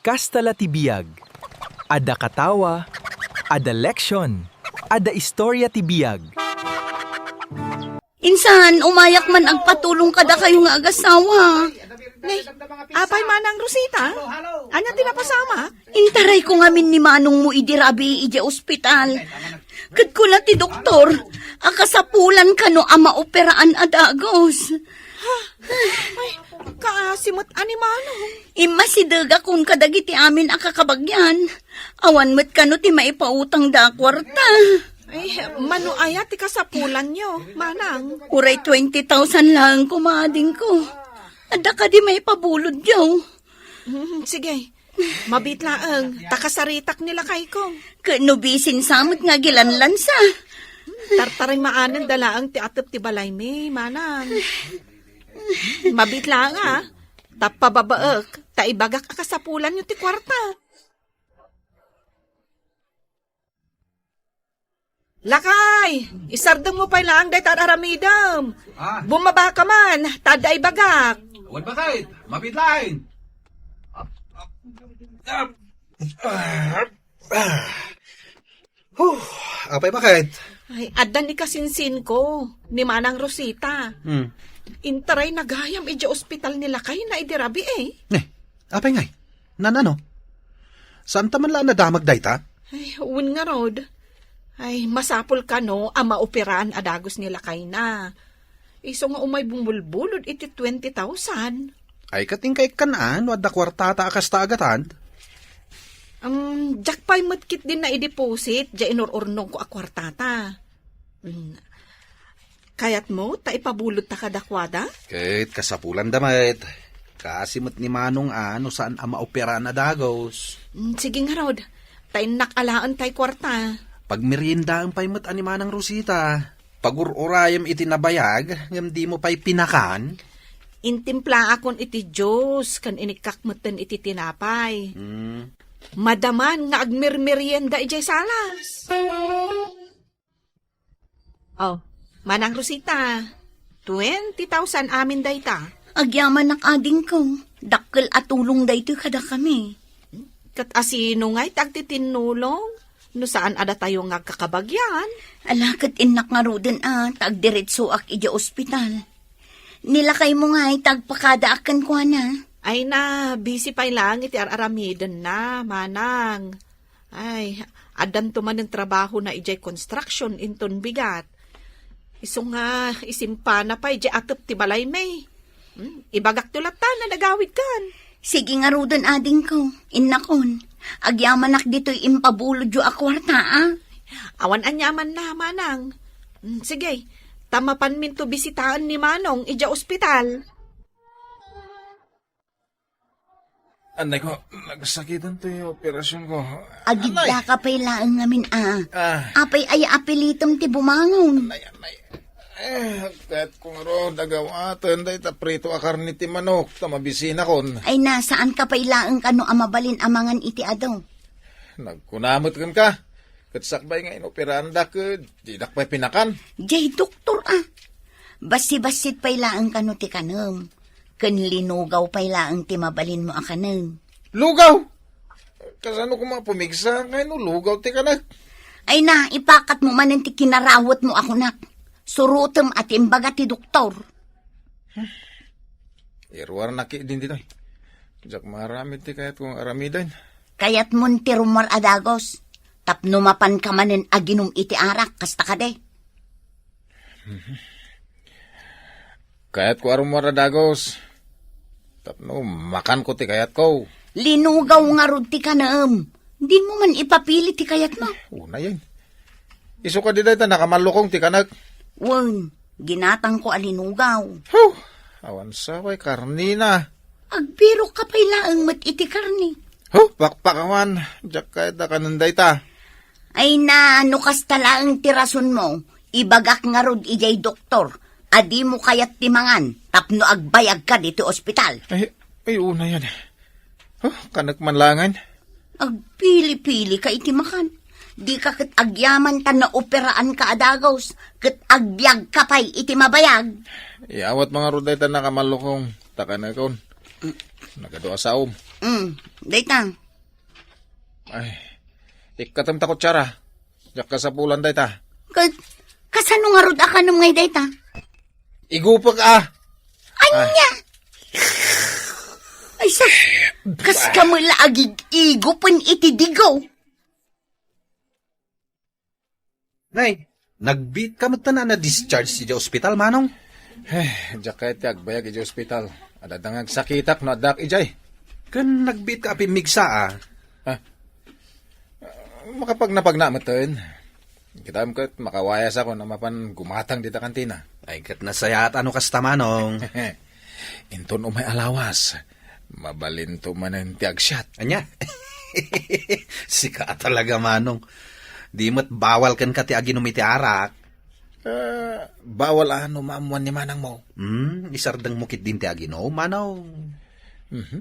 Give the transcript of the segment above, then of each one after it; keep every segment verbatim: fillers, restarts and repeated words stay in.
Kasta la ti biag. Adda katawa, adda leksion, adda istorya ti biag. Insan, umayak man agpatulong kadakayo nga agasawa. Ne, apay manang Rosita? Ania ti napasamak? Intarayko ngamin ni manongmo idi rabii idiay ospital. Ket kuna ti doktor, a kasapulan kano a maoperaan a dagus. Ay, kaasi met a ni manong. Immasidegakon kadagiti amin a kakabagyan. Awan met kano ti maipautangda a kuarta. Ay, mano aya ti kasapulanyo, manang? Uray twenty thousand laeng koma adingko. Adda kadi maipabulodyo? Mm, sige. Mabiit laeng, ta kasaritak ni lakayko. Ket no bisin sa met nga agilanlansa. Tartarimaanen da laeng ti atep ti balaymi, manang. Mabiit laeng, a. Ta pababaek, ta ibagak a kasapulanyo ti kuarta. Lakay, isardengmo pay laeng dayta ar-aramidem. Ah. Bumaba ka man, ta adda ibagak. Wen, bakit? Mabiit laeng. Huh, apay, bakit? Ay, adda ni kasinsinko, ni Manang Rosita. Hmm. Intaray nagayam idiay ospital ni lakayna idi rabii. Ne, apay ngay? Nanano? Saanta man la a nadamag dayta? Ay, wen ngarud. Ay, masapul kano a maoperaan a dagus ni lakayna. Isu nga umay bumulbulod iti twenty thousand. Ay, ket inka ikkan a no adda kuartata a kasta a gatad? Um, diak pay met ketdin naideposit diay inur-urnongko a kuartata. Mm. Kayatmo ta ipabulodta kadakuada? Ket kasapulanda met. Kaasi met ni Manong a no saan a maoperaan a dagus. Mm, sige ngarud. Ta innak alaen tay kuarta. Pagmeriendaem pay met a ni Manang Rosita. Pagur-urayem iti nabayag, ngem dimo pay pinakan? Intimplaakon iti juice, ken inikkak metten iti tinapay. Mm. Madaman nga agmermerienda idiay salas. Oh, Manang Rosita, twenty thousand amin dayta. Agyamanak, adingko. Dakkel a tulong daytoy kadakami. Ket asino ngay ti agtitinnulong? No saan a datayo nga agkakabagyan? Ala, ket innak ngaruden a, ta agdiretsoak idiay ospital. Ni lakaymo ngay ta agpakadaak kenkuana. Ay na, busy pay laeng iti ar-aramidenna, manang. Ay, addanto manen trabahona idiay construction inton bigat. Isu nga, isimpana pay idiay atep ti balaymi. Hmm, ibagakto latta no agawidkan. Sige ngaruden, adingko, innakon. Agyamanak ditoy impabulodyo a kuarta, a. Awan aniamanna, manang. Hmm, sige, ta mapanminto bisitaen ni Manong idiay ospital. Anay ko, nagsakiten toy operasyonko. Agidda ka pay laeng ngamin, a. Ah. Apay aya a pilitem ti bumangon? Anay, anay. Eh, kayatko ngarud a gawaten dayta prito a karne ti manok, ta mabisinakon. Ay na, saan ka pay laeng kano a mabalin a mangan iti adu? Nagkuna met kenka, ket sakbay nga inoperanda ket didak pay pinakan. Jay doktor, a. Bassit-bassit pay laeng kano ti kanem. Ken linugaw pay laeng ti mabalinmo a kanen. Lugaw? Kasano koma pumigsa nga no lugaw ti kanek? Ay na, ipakatmo manen ti kinarawetmo a kunak. Surotem a ti imbaga ti doktor. Iruarnak ketdin ditoy. Diak maaramid ti kayatko nga aramiden. Kayatmon ti rummuar a dagus. Tapno mapanka manen aginum iti arak, kasta kadi? Kayatko a rummuar a dagus. Tapno makanko ti kayatko. Linugaw ngarud ti kanem. Dimo man ipapili ti kayatmo. Unayen. Isu kadi dayta nakamallukong ti kanek. Wen, ginatangko a linugaw. Huh! Awan sa pay karnina. Agbirok ka pay laeng met iti karni. Huh, pakpakawan, diak kayat a kanen dayta. Ay na, no kasta laeng ti rasonmo, ibagak ngarud idiay doktor a dimo kayat ti mangan tapno agbayagka ditoy ospital. Ay, ay, unayen. Huh, kanek man laengen. Agpili-pili ka iti makan. Dika ket agyaman ta naoperaanka a dagus, ket agbiagka pay iti mabayag. Iyawatmo ngarud dayta nakamallukong, ta kanekon. Nagadu a saom. Mm, dayta. Ay, ikkatem ta kutsara. Diak kasapulan dayta. Ka-, kasano ngarud a kanem ngay dayta? Igupek a. Anya? Ay, sus, kas kami la agig-igupen iti digaw. Nay, nagbiit ka met a na-discharge idiay ospital, Manong? Eh, diak kayat ti agbayag idiay ospital. Adda nga agsakitak no addak idiay. Ken nagbiit ka a pimmigsa, a? Ah, makapagnapagna metten. Kitam ket makawayasakon a mapan gumatang dita kantina. Ay, ket nasayaat a no kasta, Manong. Inton umay a lawas, mabalinto manen ti agsiat. Ania? Sika a talaga, Manong. Di met bawal kenka ti aginum iti arak. Ah, bawal a no maammuan ni manangmo. Hmm, isardengmo ketdin ti aginum, Manong. Mhm.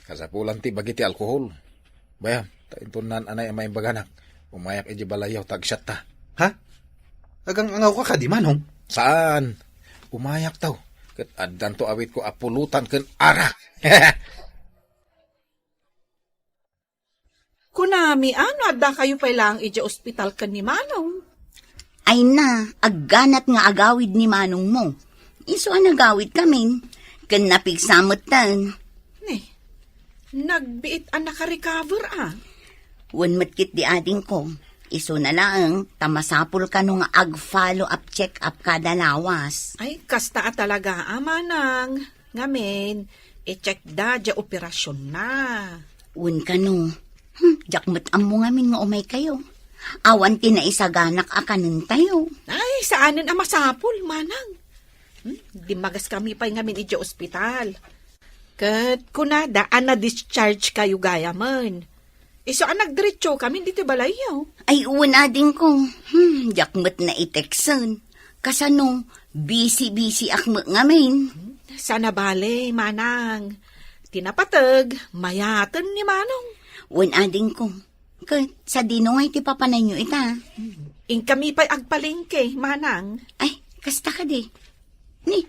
Kasapulan ti bagi ti alkohol. Bayam, ta inton naan-anay a maimbaganak, umayak idiay balayyo ta agsiatta. Ha? Agang-angawka kadi, Manong? Saan? Umayakto. Ket addanto awitko a pulutan ken arak. Kunami, a no addakayo pay laeng idiay ospital ken ni Manong? Ay na, agganat nga agawid ni manongmo. Isu a nagawidkamin, ken napigsa metten. Ni, nagbiit a nakarecover a. Wen met ketdi adingko, isuna laeng ta masapul kano nga ag-follow up check up kada lawas. Ay, kasta a talaga a, Manang. Ngamin, i-check da diay operasionna. Wen kano, hmm, diak met ammo ngamin nga umaykayo. Awan ti naisaganak a kanentayo. Ay, saanen a masapul, Manang. Hmm, dimmagas kami pay ngamin idiay ospital. Ket kunada a na-discharge kayo gayamen. Isu a nagdiretso kami ditoy balayyo. Ay, wen adingko. Hmm, diak met naitexten. Kasano, busy-busy ak met ngamin. Saan a bale, Manang. Ti napateg, mayaten ni Manong. Wen adingko. Ket sadino ngay ti papananyo ita? Inkami pay agpalengke, Manang. Ay, kasta kadi. Ni,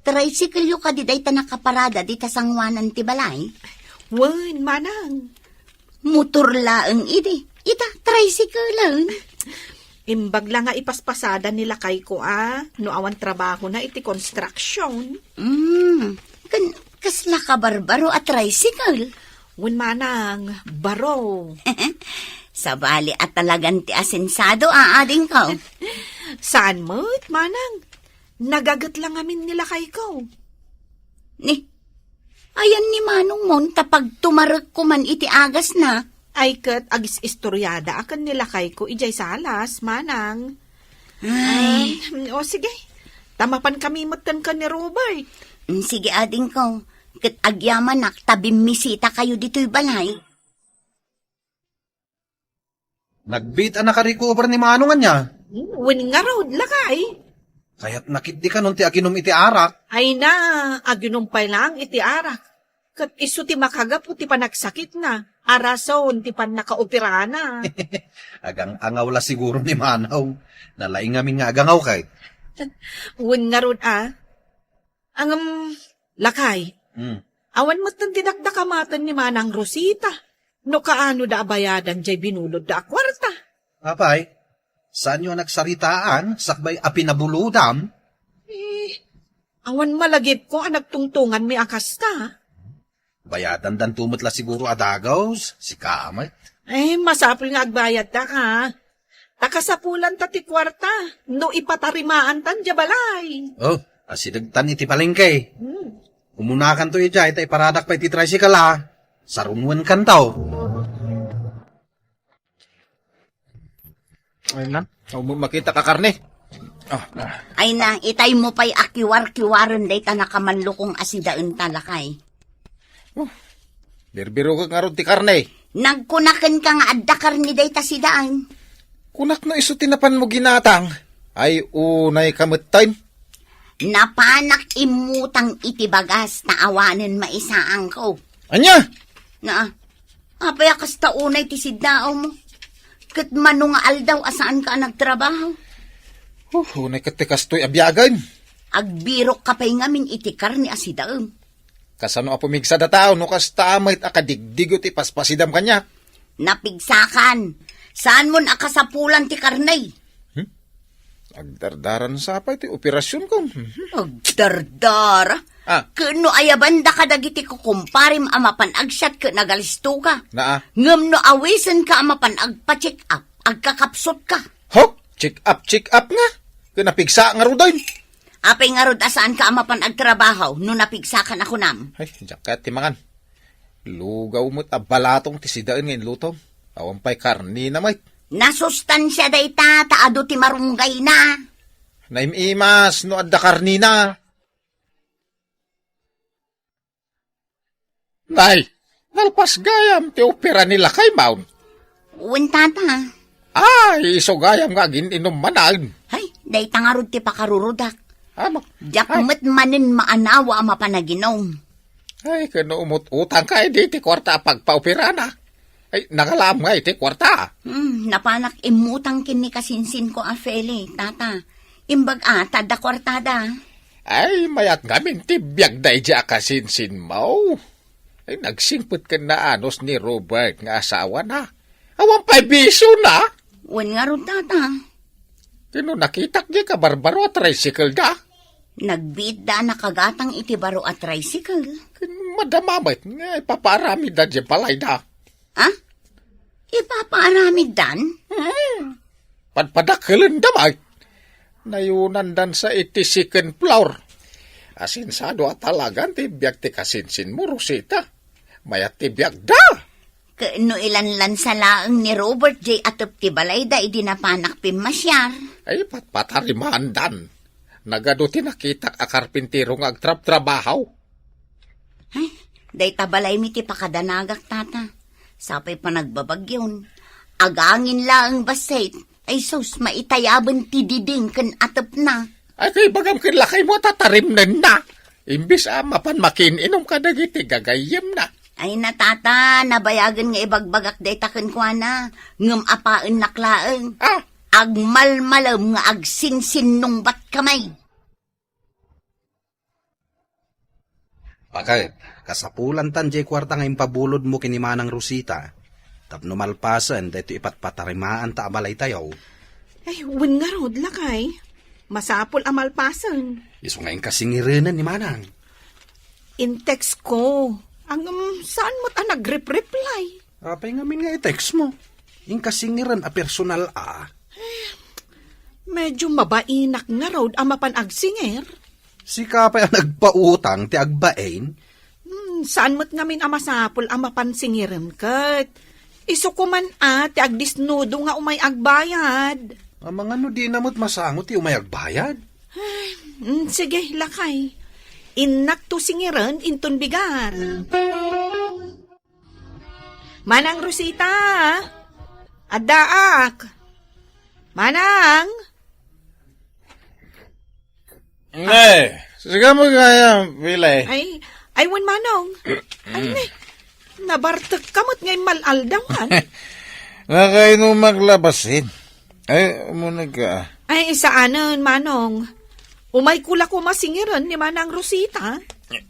tricycle-yo kadi dayta nakaparada dita sangoanan ti balay? Wen, Manang. Motor laeng idi. Ita, tricycle-en. Imbag la nga ipaspasada ni lakayko a, no awan trabahona iti construction. Mm, ken kasla ka barbaro a tricycle? Wen, Manang, baro. Sabali a talagan ti asensado a adingko. Saan met, Manang? Nagaget la ngamin ni lakayko. Ni, ayan ni manongmon ta pagtumarekko man iti agasna. Ay ket agis-istoriada a ken ni lakayko idiay salas, Manang. Ay. Um, o sige. Ta mapan kami metten ken ni Robert. Mm, sige, adingko. Ket agyamanak ta bimmisita kayo ditoy balay. Nagbiit a nakarecover ni Manong ania? Wen ngarud, lakay. Kayatna ketdi kanon ti aginum iti arak. Ay na, aginum pay laeng iti arak. Ket isu ti makagapu ti panagsakitna, a rason ti pannakaoperana. Agang-angaw la siguro ni Manong. Nalaing ngamin nga agangaw kay. Wen ngarud a. Ngem, lakay. Hmm. Awan metten ti dakdakamaten ni Manang Rosita. No kaano da a bayadan diay binulodda a kuarta. Apay, saanyo a nagsaritaan sakbay a pinabulodam? Eh, awan malagipko a nagtungtonganmi a kasta. Bayadandanto met la siguro a dagus, sika met. Eh, masapul nga agbayadta ka. Ta kasapulanta ti kuarta, no ipatarimaantan diay balay. Oh, asidegtan iti palengke. Hmm. Umunakanto idiay, ta iparadak pay ti tricycle, a. Sarunwenkanto. Ay na, makita ka karne. Ah. Ay na, itay mo pay a kiwar-kiwaren dayta nakamanlukong a sidaen ta, lakay. Oh, birbirokek ngarud ti karne. Nagkunaken ka nga adda karne dayta sidaen. Kunak no isu ti napan mo ginatang. Ay, unay ka metten. Napanak immutang iti bagas ta awanen maisaangko. Ania? Na, apay a kasta unay ti siddaawmo? Ket mano nga aldaw a saanka a nagtrabaho? Oh, unay ket ti kastoy a biagen. Agbirok ka pay ngamin iti karne a sidaem. Kasano a pumigsa data no kasta met a kadigdigo ti paspasidam kaniak? Napigsakan. Saanmon a kasapulan ti karne. Hmm? Agdardaran sa pay ti operasion ko. Hmm. Agdardara? Ah. Ken no ayaban da kadagiti kukumparem a mapan agsiat ket nagalisto ka. Naa. Ngem no awisen ka a mapan agpa-check up, agkakapsot ka. Ho? Check up, check up nga? Ken napigsa nga ruden. Apay ngarud a saan ka a mapan agtrabaho no napigsa ka na kunam? Ay, diak kayat ti mangan. Lugaw met a balatong ti sidaen nga inlutom. Awan pay karnina met. Nasustansia dayta ta adu ti marunggayna. Naim-imas no adda karnina. Nay, nalpas gayam ti opera ni lakay Mount. Wen, tata. Ay, isu gayam nga agin-inum manen. Ay, dayta ngarud ti pakarurudak. Ama. Diak Ay. met manen maanawa a mapanaginum. Ay, ken no umut-utang ka, idi ti kuarta a pagpaoperana. Ay, nangalaam nga iti kuarta. Hmm, napanak immutang ken ni kasinsinko a Feli, tata. Imbag a, ta adda kuartada. Ay, mayat ngamin ti biagda idiay a kasinsinmo. Ay, nagsingpet ken naanus ni Robert nga asawana. Awan pay bisiona. Wen ngarud, tata. Ken no nakitak diay kabarbaro a tricycle da. Nagbiitda a nakagatang iti baro a tricycle. Ken madama met nga ipapaaramidda diay balayda. Ah? Ipapaaramiddan? Hmm. Padpadakkelenda met. Nayunandan sa iti second floor. Asensado a talagan ti biag ti kasinsinmo, Rosita. Mayat ti biagda. Ket no ilanlansa laeng ni Robert diay atep ti balayda idi napanak pimmasiar. Ay, patpatarimaandan. Nagadu ti nakitak a karpintero nga agtrabtrabaho. Ay, dayta balaymi ti pakadanagak, tata. Sapay panagbabagyon. Agangin laeng bassit. Ay sus, maitayaben ti diding ken atepna. Ay, kay bagam ken lakaymo a tatarimnenna. Imbes a mapan makin-inum kadagiti gagayyemna. Ay, na, tata, nabayagen nga ibagbagak dayta kenkuana. Ngem apaennak laeng. Ah. Agmalmalem nga agsinsinnungbatkami. Baket, kasapulantan diay kuarta nga impabulodmo ken ni Manang Rosita, tapno malpasen daytoy ipatpatarimaanta a balaytayo. Ay, wen ngarud, lakay. Masapul a malpasen. Isu nga inka singirenen ni Manang. In-text ko. Ngem saan met a nag-rep-reply. Apay ngamin nga i-text mo? Inka singiren a personal a. Medyo mabainak ngarud a mapan agsingir. Sika pay a nagpautang ti agbain? Hmm, saan met ngamin a masapul a mapan singiren ket. Isu koma a ti agdisnudo nga umay agbayad. Amangan no dina met masango ti umay agbayad? Hmm, sige, lakay. Innak to singiren inton bigat. Manang Rosita! Addaak! Manang! Ne, sika met gayam, Pilay. Ay, ay, wen, Manong. Ay, ne, nabartek ka met nga immal-aldawan. Nakainumak la bassit. Ay, umuneg ka. Ay, saanen, Manong. Umayko la koma singiren ni Manang Rosita.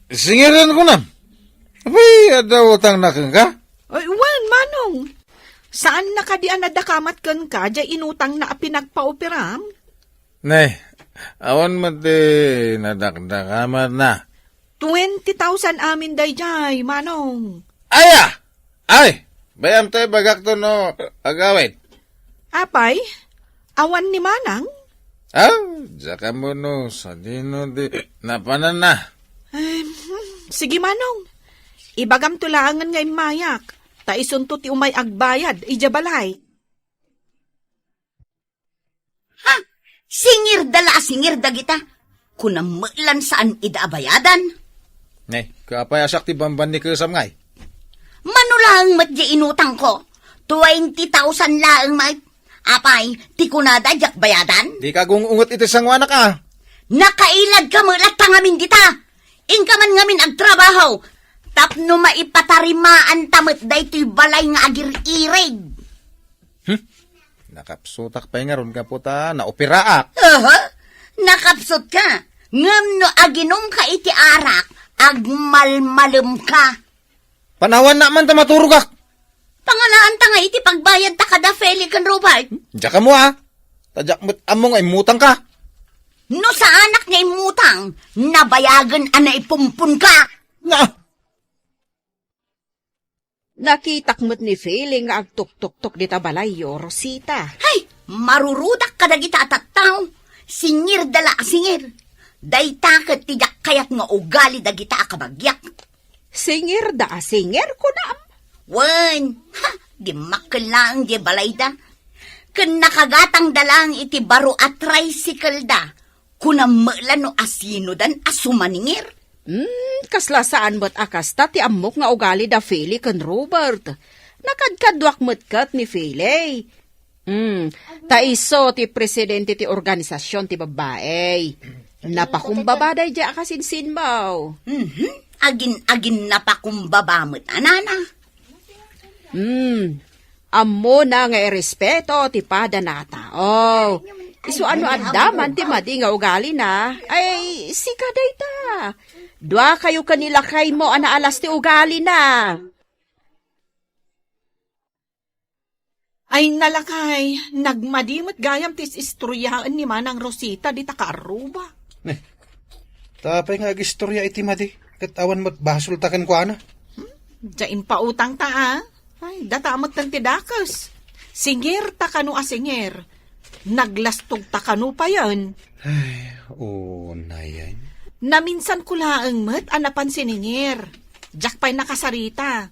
Singiren ko na. Apay, adda utangna kenka? Ay, wen, Manong. Saanna kadi a nadakamat kenka, diay inutangna a pinagpaoperam? Ne, awan met ti nadakdakamatna. Twenty thousand amin daydiay, Manong. Aya! Ay! Bay-am ta ibagak to no agawid. Apay, awan ni Manang? Ah, diak ammo no sadino ti napananna. Ay, hmm, sige, Manong. Ibagam to laengen nga immayak, ta isunto ti umay agbayad idiay balay. Ha? Singirda la a singir dagita. Kunam met lan saan ida a bayadan. Ne, apay a siak ti bambannikesam ngay? Mano laeng met diay inutangko? Twenty thousand laeng met. Apay, ti kunada diak bayadan? Dika agung-unget iti sangoanak a. Nakailadka met latta ngamin dita. Inka man ngamin agtrabaho. Tapno maipatarimaanta met daytoy balay nga agir-irig. Hmm? Nakapsutak pay ngarud gapu ta naoperaak. Aha, nakapsutka. Ngem no aginumka iti arak, Agmalmalemka. Panawanna man ta maturogak. Pangalaanta nga iti pagbayadta kada Feli ken Robert. Diak ammo, a. Ta diak met ammo nga immutangka. No saanak nga immutang, nabayagen a naipumponka. Na, Nakitak met ni Feli nga agtuktoktok dita balayyo, Rosita. Hay, marurudak kadagita a tattao. Singirda la a singir. Dayta ket ti diak kayat nga ugali dagita a kabagiak. Singirda a singir, kunam? Wen, ha, dimmakkel laeng diay balayda. Ken nakagatangda laeng iti baro a tricycle da. Kunam met la no asinodan a sumaningir. Hmm, kasla saan met a kasta ti ammok nga ugali da Feli ken Robert. Nakadkaduak met ket ni Feli. Hmm, ta isu ti presidente ti organisasion ti babbai. Napakumbaba daydiay a kasinsinmo. Mhm. Agin-agin napakumbaba met a nana. Hmm, ammona nga irespeto ti padana a tao. Isu a no adda man ti madi nga ugalina, ay, sika dayta. Duakayo ken ni lakaymo a naalas ti ugalina. Ay, nalakay, nagmadi met gayam ti is-istoryaen ni Manang Rosita dita kaarruba. Ne, ta apay nga agistoria iti madi, ket awan met basolta kenkuana? Hmm, dia impautangta, a. Ay, data met ti dakes. Singirta kano a singir. Naglastogta kano payen. Ay, unayen. Naminsanko laeng met a napan siningir. Diak pay nakasarita.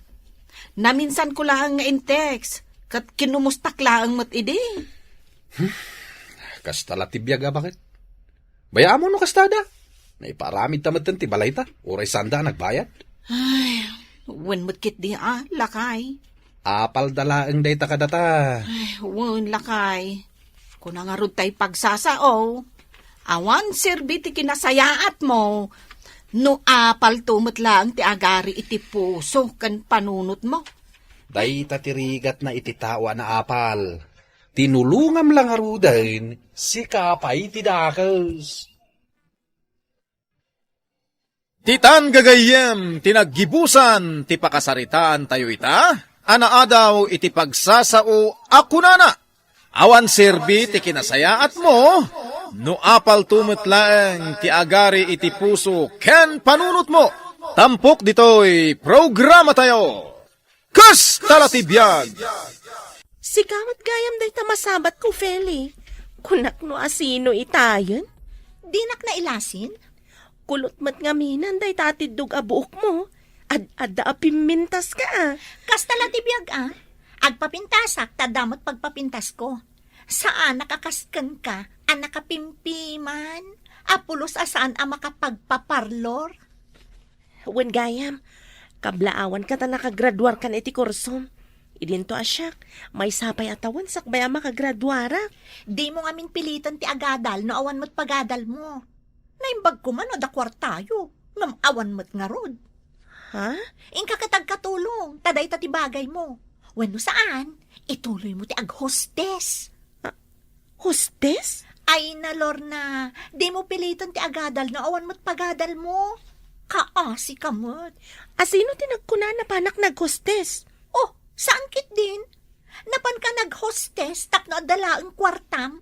Naminsanko laeng nga in-text, ket kinumustak laeng met idi. Hmm. Kasta la ti biag a baket. Bayaam no kastada. Naipaaramidta met ti balayta, uray saanda a nagbayad. Ay, wen met ketdi a, lakay. Apalda laeng dayta kadata. Ay, wen, lakay. Kuna ngarud tay pagsasao, awan serbi ti kinasayaatmo, no apalto met laeng ti agari iti puso ken panunotmo. Dayta ti rigatna iti tao a naapal. Tinulongam la ngaruden, sika pay ti dakes. Ditan gagayyem ti naggibusan ti pakasaritaantayo ita a naadaw iti pagsasao a kunana, awan serbi ti kinasayaatmo no apalto met laeng ti agari iti puso ken panunotmo. Tampok ditoy programatayo. Kasta la ti biag. Sika met gayam dayta masabatko, Feli. Kunak no asino itayen? Dinak nailasin? Kulot met ngamin dayta a tiddog a buokmo. Ad-adda a pimmintaska, a. Kasta la ti biag, a. Agpapintasak, ta adda met pagpapintasko. Saanak a kas kenka, a nakapimpiman, a pulos a saan a makapagpaparlor. Wen gayam, kablaawanka ta nakagraduarkan iti kursom. Idinto a siak, maysa pay a tawen sakbay a makagraduarak. Dimo ngamin piliten ti agadal no awan met pagadalmo. Naimbag koma no adda kuartayo, ngem awan met ngarud. Ha? Inka ket agkatulong, ta dayta ti bagaymo. Wenno saan, ituloymo ti aghostes. Ah, hostes? Ay na, Lorna, dimo piliten ti agadal no awan met pagadalmo. Kaasika met. Asino ti nagkuna a napanak naghostes? Oh, saan ketdin? Napanka naghostes tapno adda laeng kuartam?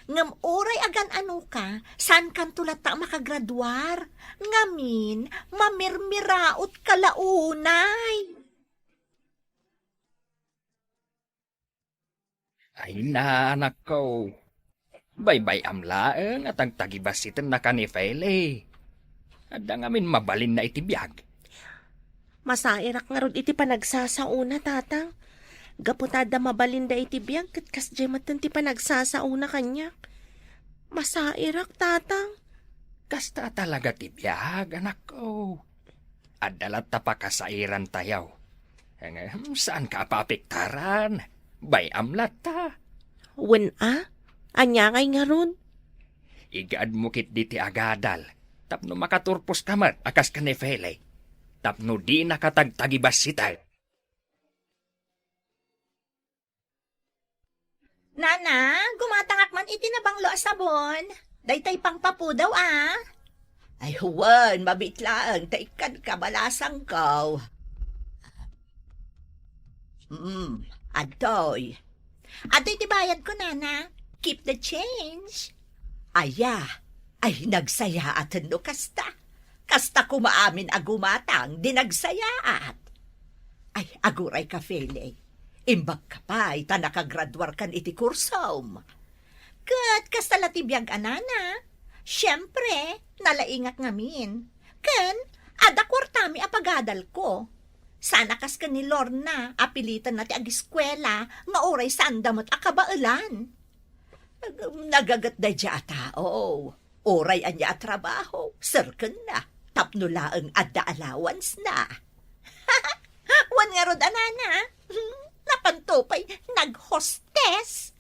Ngem uray agan-anoka, saankanto latta a makagraduar. Ngamin, mamirmiraotka la unay. Ay na, anakko. Baybay-am laeng a tagtagibassitennaka ni Feli. Adda ngamin mabalinna iti biag. Masairak ngarud iti panagsasaona, Tatang. Gapu ta adda mabalinda iti biag ket kasdiay metten ti panagsasaona kaniak. Masairak, Tatang. Kasta talaga ti biag, anakko. Adda latta pakasairantayo. Ngem, saanka a paapektaran. Bay-am latta. Wen a? Ania ngay ngarud? Igaedmo ketdi ti agadal tapno makaturposka met a kas ken ni Feli, tapno dinaka tagtagibassiten. Nana, gumatangak man iti nabanglo a sabon. Daytay pangpapudaw, a. Ay, wen, mabiit laeng ta ikkanka, balasangko. Hmm, adtoy. Adtoy ti bayadko, nana. Keep the change. Aya, ay, nagsayaaten no kasta. Kasta koma amin a gumatang di nagsayaat. Ay, agurayka, Feli. Imbagka pay ta nakagraduarkan iti kursom. Ket kasta la ti biag a nana. Siempre, nalaingak ngamin. Ken, adda kuartami a pagadalko. Saan a kas ken ni Lorna a pilitenna ti agiskuela nga uray saanda met a kabaelan. Nagaget daydiay a tao. Uray ania a trabaho, serkenna, tapno laeng adda allowance-na. Wen ngarud a nana, napanto pay nag-hostess.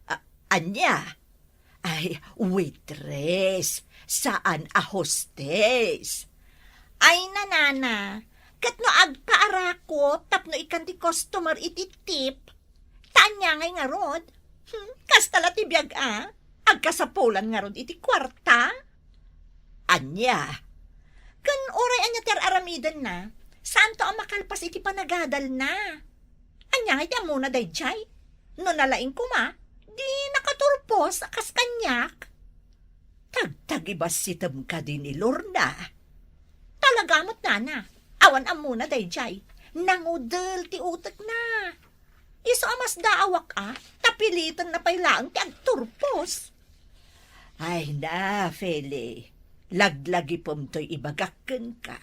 A-, ania? Ay, waitress, saan a hostess. Ay, nanana, ket no agpaarako tapno ikkan ti customer iti tip, ta ania ngay ngarud? Hmm, kasta la ti biag a? Agkasapulan ngarud iti kuarta? Ania? Ken uray ania ti ar-aramidenna, saanto a makalpas iti panagadalna. Ania ngay ti ammona daydiay? No nalaing koma, di nakaturpos a kas kaniak. Tagtagibassitem kadi ni Lorna. Talaga met, nana. Awan ammona daydiay. Nangudel ti utekna. Isu a masdaawak a, ta pilitenna pay laeng ti agturpos. Ay na, Feli, laglagipem toy ibagak kenka.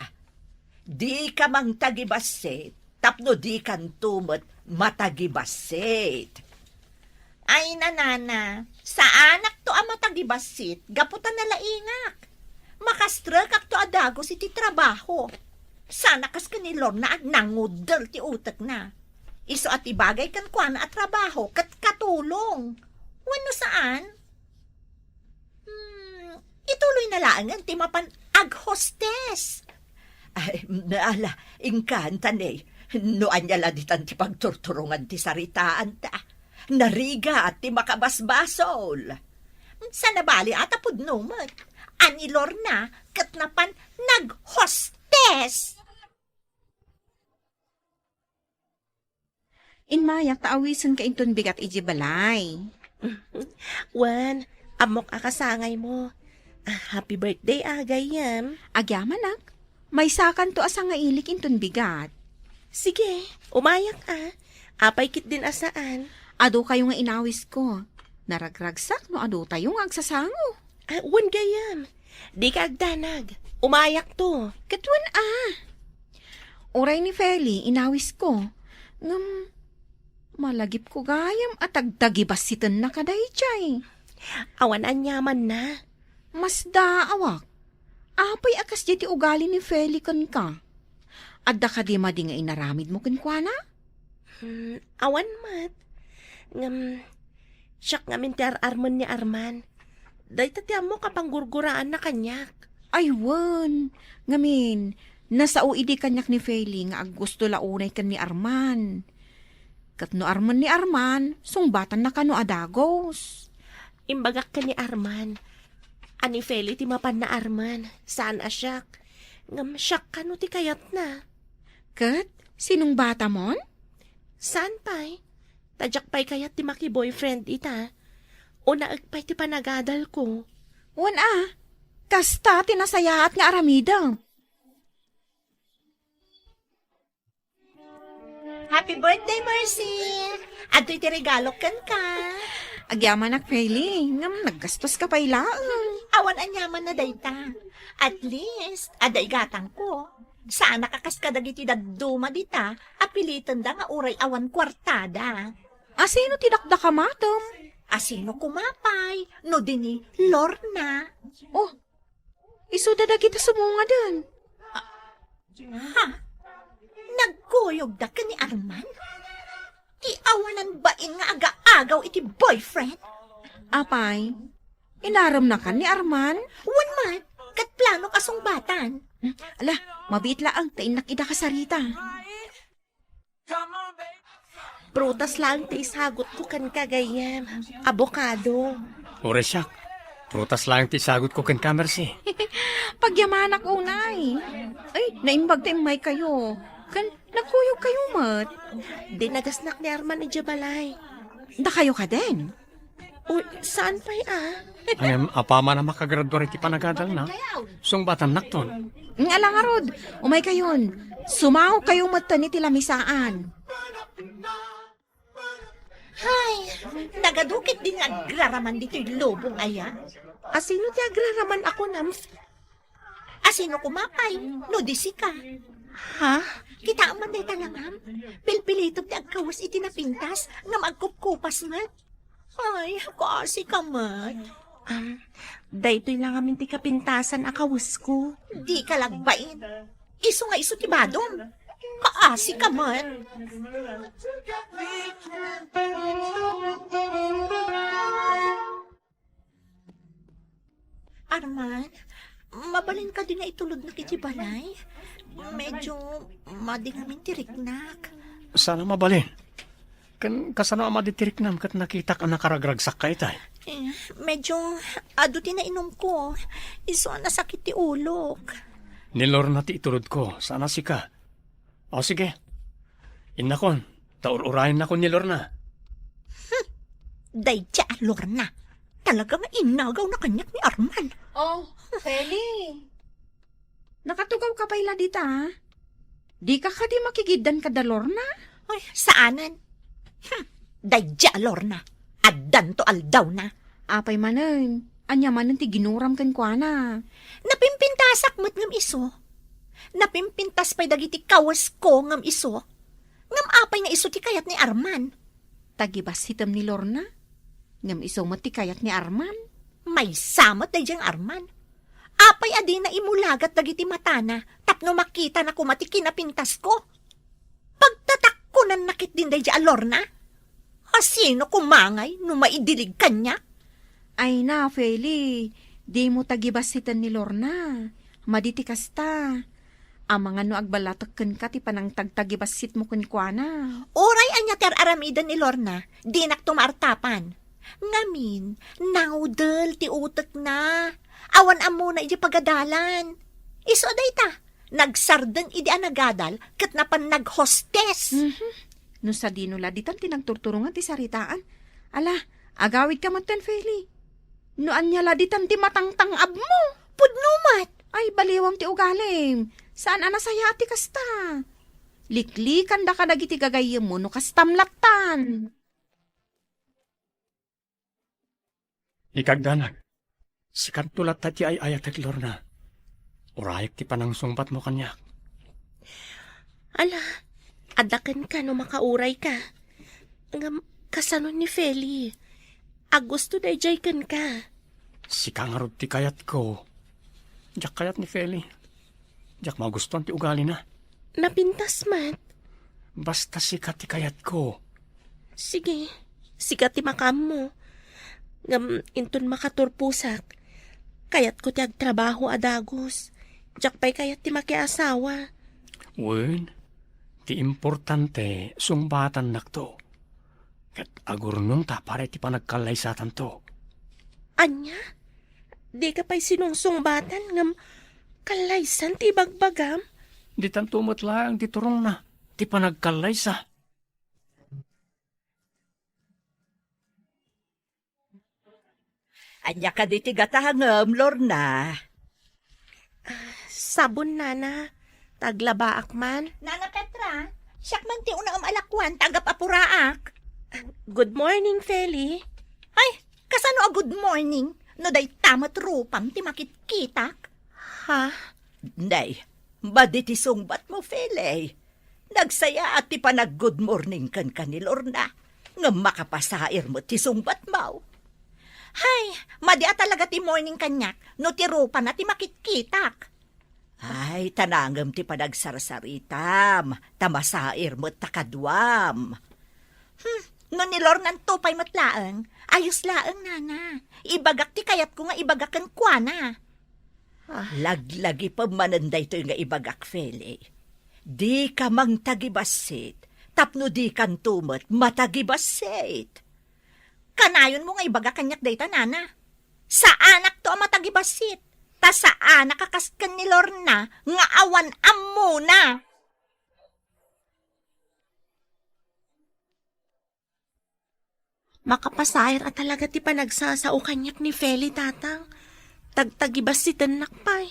Dika mangtagibassit, tapno dikanto met matagibassit. Ay, nanana, saanakto a matagibassit gapu ta nalaingak. Makastrekakto a dagus iti trabaho. Saan a kas ken ni Lorna a nangudel ti utekna. Isu a ti bagay kenkuana a trabaho ket katulong. Wenno saan? Hmm, ituloy na laengen ti mapan aghostes. Ay, ala, inkan, ta ne, no ania la ditan ti pagturturongan ti saritaanta. Narigat ti makabasbasol. Saan a bali a ta pudno met. A ni Lorna ket napan naghostes. Inmayak ta awisenka inton bigat idiay balay. Wen, ammok a kasangaymo. Ah, happy birthday, a, gayyem. Agyamanak, maysakanto a sangailik inton bigat. Sige, umayak a. Apay ketdin a saan? Adu kayo nga inawisko. Naragragsak no adu tayo nga agsasango. Ah, wen gayyem. Dika agdanag. Umayakto. Ket wen a. Uray ni Feli, inawisko. Ngem, malagipko gayam a tagtagibassitennaka daydiay. Awan aniamanna. Masdaawak. Apay a kasdiay ti ugali ni Feli kenka? Adda kadi madi nga inaramidmo kenkuana? Hmm, awan met. Ngem, siak ngamin ti ar-armen ni Arman. Dayta ti ammok a panggurguraanna kaniak. Ay, wen. Ngamin, nasao idi kaniak ni Feli nga aggusto la unay ken ni Arman. Ket no armen ni Arman, sungbatanna kano a dagus. Imbagak ken ni Arman, a ni Feli ti mapanna armen, saan a siak. Ngem siak kano ti kayatna? Ket sinungbatamon? Saan pay? Ta diak pay kayat ti maki-boyfriend ita. Unaek pay ti panagadalko. Wen a, kasta ti nasayaat nga aramidem. Happy birthday, Mercy! Adtoy ti regalok kenka. Agyamanak, Feli, ngem naggastoska pay laeng. Awan aniamanna dayta. At least, adda igatangko. Saanak a kas kadagiti dadduma dita a pilitenda nga uray awan kuartada. Asino ti dakdakamatem? Asino koma pay no di ni Lorna? Oh, isuda dagita sumungaden. Ha? Nagkuyogda ken ni Arman? Ti awanan bain nga agaagaw iti boyfriend? Apay, inaremnakan ni Arman? Wen met, ket planok a sungbatan. Ala, mabiit laeng ta innak ida kasarita. Prutas laeng ti isagutko kenka, gayyem. Abokado. Uray siak, prutas laeng ti isagutko kenka, Mercy. Pagyamanak unay. Ay, naimbag ta immaykayo. Ken nagkuyogkayo met. Dinagasnak ni Arman idiay balay. Dakayo kaden? Uy, saan pay a? Ngem apaman a makagradua iti panagadalna, sungbatannakton. Nga la ngarud, umaykayon. Sumawkayo metten iti lamisaan. Hay, nagadu ketdin nga agraraman ditoy lubong aya? Asino ti agraraman a kunam? Asino koma pay, no di sika? Ha? Kitaem man dayta langam? Pilpilitem ti agkawes iti napintas, ngem agkupkupas met. Ay, kaasi ka met. Um, daytoy lang amin ti kapintasan a kawesko. Di ka lagbain. Isu nga isu ti badom. Kaasi ka met. Arman, mabalin kadi nga itulodnak iti balay? Medyo madi ngamin ti riknak. Saan a mabalin. Ken kasano a madi ti riknam ket nakitak a nakaragragsak ka itay? Eh, medyo adu ti nainumko. Isu a nasakit ti ulok. Ni Lorna ti itulodko, saan a sika. O sige, innakon, ta ur-urayennakon ni Lorna. Hmm, daydiay a Lorna. Talaga nga inagaw na kaniak ni Arman. Oh, Feli. Nakatugaw ka pay la dita, a? Di ka kadi makigiddan kada Lorna? Ay, saanen. Hmm, daydiay a Lorna. Addanto aldawna. Apay manen, ania manen ti ginuram kenkuana? Napimpintasak met ngem isu. Napimpintas pay dagiti kawesko ngem isu. Ngem apay nga isu ti kayat ni Arman? Tagibasitem ni Lorna, ngem isu met ti kayat ni Arman. Maysa met daydiay nga Arman. Apay a dina imulagat dagiti matana tapno makitana koma ti kinapintasko? Pagtatakkonanna ketdin daydiay a Lorna? Asino koma ngay no maidilig kaniak? Ay na, Feli, dimo tagibasiten ni Lorna. Madi ti kasta. Amangan no agballatek kenka ti panangtagtagibasitmo kenkuana. Uray ania ti ar-aramiden ni Lorna, dinakto maartapan. Ngamin, nangudel ti utekna. Awan ammona idiay pagadalan. Isu dayta, nagsardeng idi a nagadal ket napan naghostes. Mhm. No sadino la ditan ti nagturturongan ti saritaan. Ala, agawidka metten, Feli. No ania la ditan ti matangtang-abmo? Pudno met. Ay, baliwam ti ugalim. Saan a nasayaat ti kasta. Liklikanda kadagiti gagayyemmo no kastam lattan. Ikagdanag, sikanto latta ti ay-ayatek, Lorna. Urayek ti panangsungbatmo kaniak. Ala, adda kenka no makaurayka. Ngem, kasano ni Feli? Agusto daydiay kenka. Sika ngarud ti kayatko. Diak kayat ni Feli. Diak magustuan ti ugalina. Napintas met. Basta sika ti kayatko. Sige, sika ti makaammo. Ngem inton makaturposak, kayatko ti agtrabaho a dagus. Diak pay kayat ti makiasawa. Wen, ti importante, sungbatannakto. Ket agurnongta para iti panagkallaysatanto. Ania? Dika pay sinungsungbatan ngem kallaysan ti ibagbagam? Ditanto met laeng ti turongna ti panagkallaysa. Ania kadi ti gatangem, Lorna? Sabon, Nana. Taglabaak man. Nana Petra, siak man ti unaem a lakuan ta agap-apuraak. Good morning, Feli. Ay, kasano a good morning? No dayta met rupam ti makitkitak? Ha? Nay, madi ti sungbatmo, Feli. Nagsayaat ti panag-good morning kenka ni Lorna, ngem makapasair met ti sungbatmo. Hay, madi a talaga ti morning kaniak no ti rupana ti makitkitak. Ay, ta nangem ti panagsarsaritam, ta masair met ta kaduam. Hmm, no ni Lornanto pay met laeng, ayos laeng, Nana. Ibagak ti kayatko nga ibaga kenkuana. Ah. Laglagipem manen daytoy nga ibagak, Feli. Dika mangtagibassit, tapno dikanto met matagibassit. Kanayonmo nga ibaga kaniak dayta, Nana. Saanakto a matagibassit. Ta saan a kakas ken ni Lorna nga awan ammona. Makapasair a talaga ti panagsasao kaniak ni Feli, Tatang. Tagtagibassitennak pay.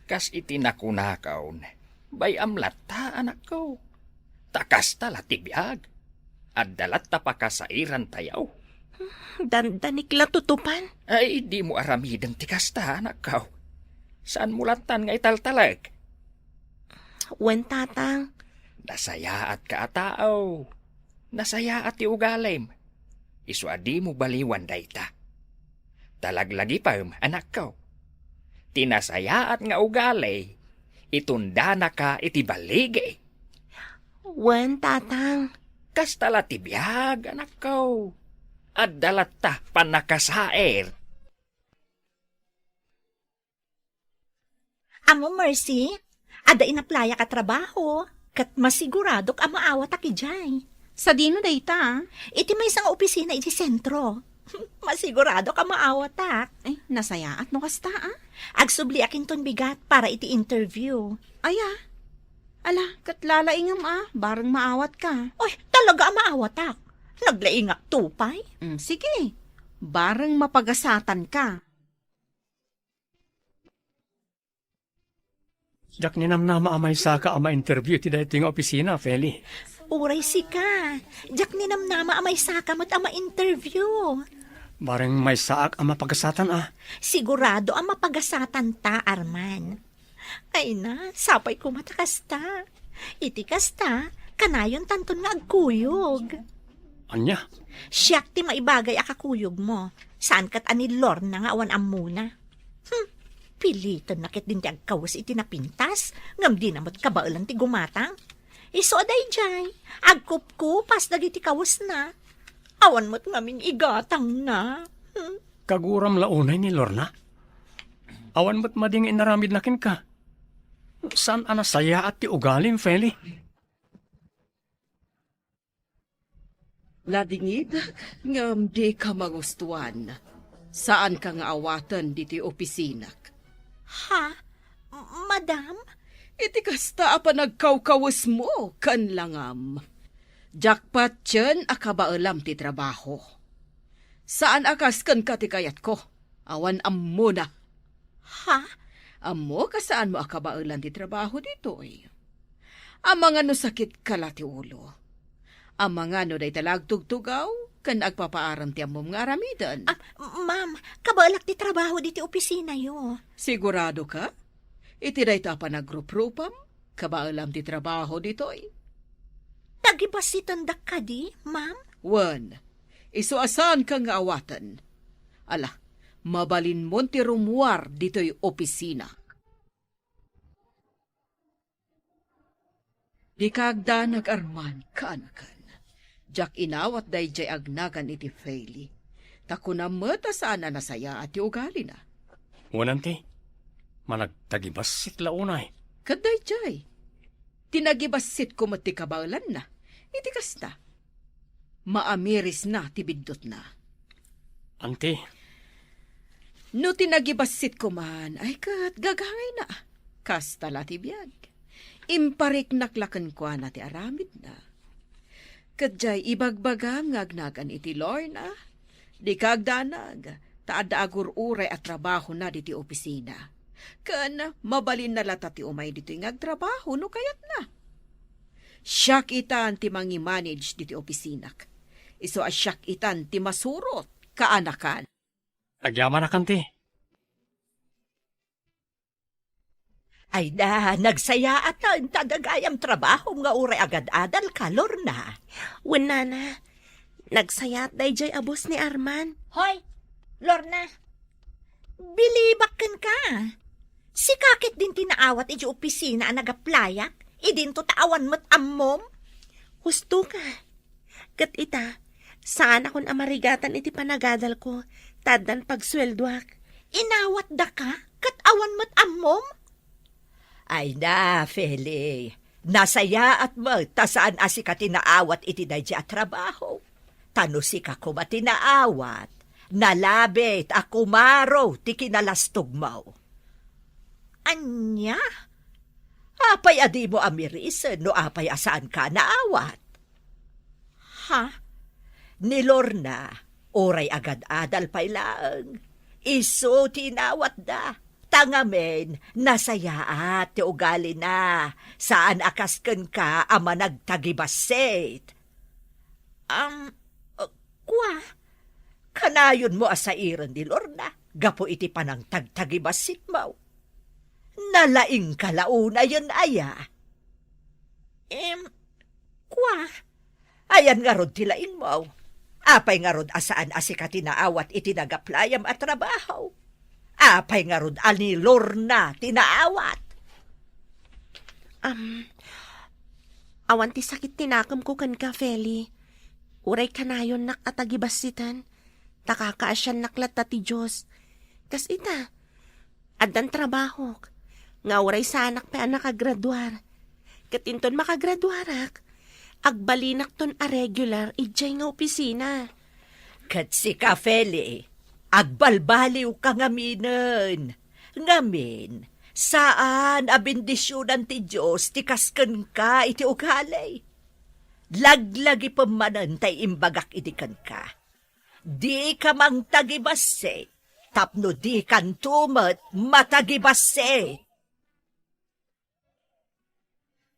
Kas iti nakunakon, bay-am latta, anakko. Ta kasta la ti biag. Adda latta pakasairantayo. Dandanik la tutupan. Ay, dimo aramiden ti kasta, anakko. Saanmo lattan nga italtalek? Wen, Tatang. Nasayaatka a tao. Nasayaat ti ugalim. Isu a dimo baliwan dayta. Ta laglagipem, anakko. Ti nasayaat nga ugali, itundanaka iti baligi. Wen, Tatang. Kasta la ti biag, anakko. Adda latta pannakasair. Amo, Mercy, adda inaplayak a trabaho, ket masiguradok a maawatak idiay. Sadino dayta? Iti maysa nga opisina iti sentro. Masiguradok a maawatak. Ay, nasayaat no kasta, a? Agsubliak inton bigat para iti interview. Aya, ala, ket lalaingem a, bareng maawatka. Oy, talaga a maawatak. Naglaingak to pay. Mm, sige, bareng mapagasatanka. Diak ninamnama a maysaka a ma-interview iti daytoy nga opisina, Feli. Uray sika, diak ninamnama a maysaka met a ma-interview. Bareng maysaak a mapagasatan a. Sigurado a mapagasatan ta, Arman. Ay na, sapay koma ta kasta. Iti kasta, kanayon tanton nga agkuyog. Ania? Siak ti maibagay a kakuyogmo. Saan ket a ni Lorna nga awan ammona. Hmm, pilitenna ket din ti agkawes iti napintas, ngem dina met kabaelan ti gumatang. Isu a daydiay, agkupkupas dagiti kawesna. Awan met ngamin igatangna. Hmm. Kaguram la unay ni Lorna? Awan met madi nga inaramidna kenka. Saan a nasayaat ti ugalim, Feli? Nadingidak ngem dika mangustuan. Saanka nga awaten ditoy opisinak. Ha? Madam? Iti kasta a panagkawkawesmo ken langam. Diak patien a kabaelam ti trabaho. Saan a kas kenka ti kayatko. Awan ammona. Ha? Ammok a saanmo a kabaelan ti trabaho ditoy. Amangan no sakitka la ti ulo. Amangan no dayta la agtugtugaw ken agpapaaram ti ammom nga aramiden. Ah, ma'am, kabaelak ti trabaho diti opisinayo. Sigurado ka? Iti dayta a panagruprupam, kabaelam ti trabaho ditoy. Tagibassitandak kadi, ma'am? Wen, isu a saanka nga awaten. Ala, mabalinmon ti rummuar ditoy opisina. Dika agdanag, Arman, kaanakan. Diak inawat daydiay agnagan iti Feli. Ta kunam met a saan a nasayaat ti ugalina. Wen, anti, managtagibassit la unay. Ket daydiay, tinagibassitko met ti kabaelanna. Iti kasta, maamirisna ti biddutna. Anti. No tinagibassitko man, ay ket gagangayna. Kasta la ti biag. Impariknak la kenkuana ti aramidna. Ket diay ibagbagam nga agnagan iti Lorna, dika agdanag, ta adda agur-uray a trabahona diti opisina. Ken mabalinna latta ti umay ditoy nga agtrabaho no kayatna. Siak itan ti mangimanage diti opisinak. Isu a siak itan ti masurot, kaanakan. Agyamanak, anti. Ay da, nagsayaat ta gagayam trabahom nga uray agad-adal ka, Lorna. Wen, nana, nagsayaat daydiay a boss ni Arman. Hoy, Lorna, bilibak kenka. Sika ket din ti naawat iti opisina a nagaplayak, idinto ta awan met ammom. Husto ka. Ket ita, saanakon a marigatan iti panagadalko, ta addan pagsueldoak. Inawatdaka, ket awan met ammom? Ay na, Feli, nasayaat met ta saan a sika ti naawat iti daydi a trabaho. Ta no sika koma ti naawat, nalabit a kumaro ti kinalastogmo. Ania? Apay a dimo amirisen no apay a saanka a naawat? Ha? Ni Lorna, uray agad-adal pay laeng, isu ti inawatda. Ta ngamin, nasayaat ti ugalina, saan a kas kenka a managtagibassit. Am, uh, kua, kanayonmo a sairen ni Lorna gapu iti panangtagtagibasitmo. Nalaingka la unayen aya? Em, kua, ayan ngarud ti laingmo? Apay ngarud a saan a sika ti naawat iti nagaplayam a trabaho? Apay ngarud a ni Lorna ti naawat? Am, awan ti sakit ti nakemko kenka, Feli. Uray kanayonnak a tagibassiten, ta kakaasiannak latta ti Dios. Kas ita, addan trabahok, nga uray saanak pay a nakagraduar. Ket inton makagraduarak, agbalinakton a regular idiay nga opisina. Ket sika, Feli, agbalbaliwka ngaminen. Ngamin, saan a bendisionan ti Dios ti kas kenka iti ugali. Laglagipem manen tay imbagak idi kenka. Dika mangtagibassit, tapno dikanto met matagibassit.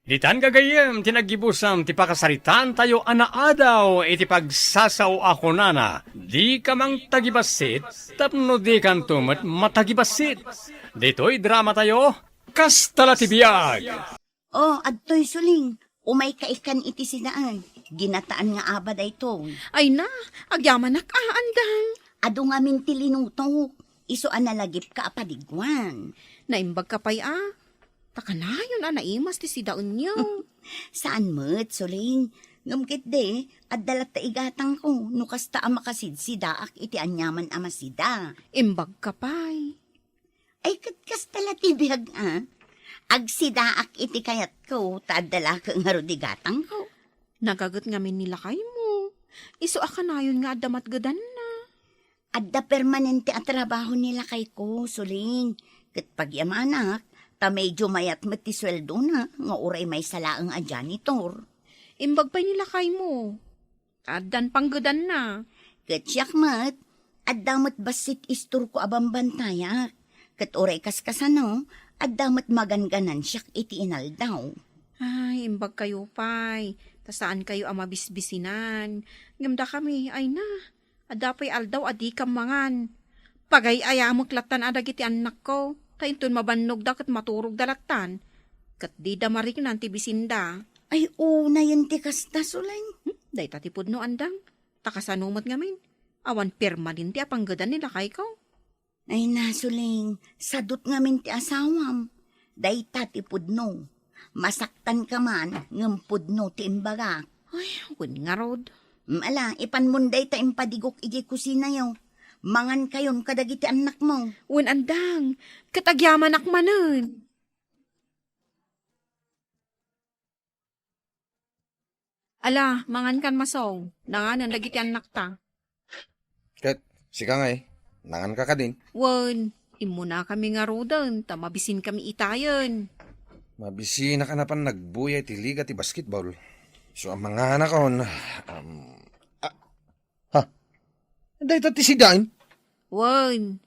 Ditan gagayyem ti naggibusam ti pakasaritaan tayo a naadaw iti pagsasao a kunana, "Dika mangtagibassit, tapno dikanto met matagibassit." Ditoy drama tayo, Kasta la ti Biag. Oh, adtoy, Suling. Umayka ikan iti sidaan. Ginataan nga aba daytoy. Ay na, agyamanak a, Andang. Adu ngamin ti linutok. Isu a nalagipka a padiguan. Naimbagka pay a. Ta kanayon a naimas ti sidaenyo. Saan met, Suling. Ngem ketdi, adda latta igatangko no kasta a makasidsidaak iti aniaman a masida. Imbagka pay. Ay, ket kasta la ti biag a. Agsidaak iti kayatko, ta adda la ket ngarud igatangko. Nagaget ngamin ni lakaymo. Isu a kanayon nga adda matgedanna. Adda permanente a trabaho ni lakayko, Suling. Ket pagyamanak, ta medyo mayat met ti sueldona nga uray maysa laeng a janitor. Imbag pay ni lakaymo. Addan panggedanna. Ket siak met, adda met bassit istorko a bambantayak. Ket uray kaskasano, adda met maganganansiak iti inaldaw. Ay, imbagkayo pay, ta saankayo a mabisbisinan. Ngem dakami, ay na, adda pay aldaw a dikam mangan. Pagay-ayamek lattan a dagiti annakko, ta inton mabannogda ket maturogda lattan, ket dida mariknan ti bisinda. Ay, unayen ti kasta, Suling. Hmm, dayta ti pudno, Andang. Ta kasano met ngamin? Awan permanente a panggedan ni lakayko. Ay, na, Suling, sadut ngamin ti asawam. Dayta ti pudno. Masaktanka man, ngem pudno ti imbagak. Ay, wen ngarud. Mm, ala, ipanmon dayta impadigok idiay kusinayo. Mangankayon kadagiti annakmo. Wen, Andang, ket agyamanak manen. Ala, mangankan masong, nanganen dagiti annakta. Ket sika ngay, nanganka kadin? Wen, immunakami ngaruden ta mabisinkami itayen. Mabisinak a napan nagbuya iti liga ti basketball. So, ang manganakon, um, ah, ha? Dayta ti sidaen? Wen,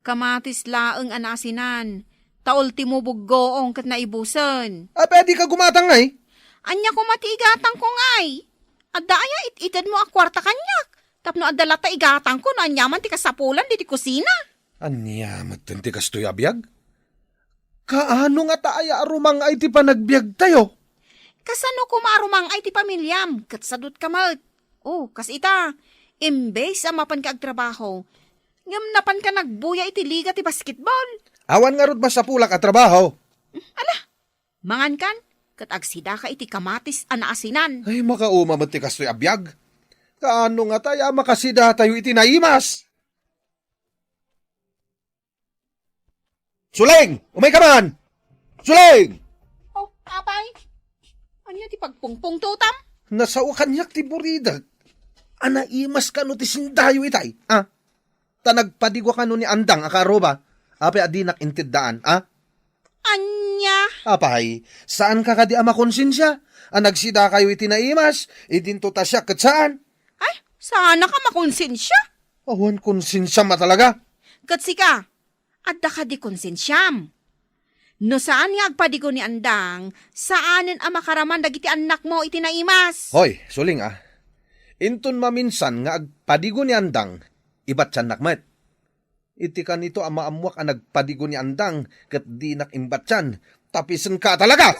kamatis laeng a naasinan, ta ultimo buggoong ket naibusen. Apay a dika gumatang ngay? Ania koma ti igatangko ngay? Adda aya it-itedmo a kuarta kaniak? Tapno adda latta igatangko no ania man ti kasapulan ditoy kusina. Ania metten ti kastoy a biag? Kaano ngata aya a rumang-ay ti panagbiagtayo? Kasano koma a rumang-ay ti pamiliam ket sadutka met? Oh, kas ita, imbes a mapanka agtrabaho, ngem napanka nagbuya iti liga ti basketball. Awan ngarud masapulak a trabaho. Ala, mangankan, ket agsidaka iti kamatis a naasinan. Ay, makauma met ti kastoy a biag. Kaano ngata aya a makasidatayo iti naimas? Suling! Umayka man! Suling! Oh, apay? Ania ti pagpungpungtotam? Nasao kaniak ti buridek. A naimas kano ti sindayo itay, a? Ta nagpadigwa kano ni Andang a kaarruba. Apay a dinak inted daan, a? Ania? Apay, saanka kadi a makonsensia a nagsidakayo iti naimas, idinto ta siak ket saan? Ay, saannak a makonsensia? Awan konsensiam a talaga. Ket sika, adda kadi konsensiam? No saan nga agpadigo ni Andang, saanen a makaraman dagiti annakmo iti naimas. Hoy, suling a. Inton maminsan nga agpadigo ni Andang, ibatsannak met. Iti kanito a maammuak a nagpadigo ni Andang ket dinak imbatsan, tapisenka a talaga!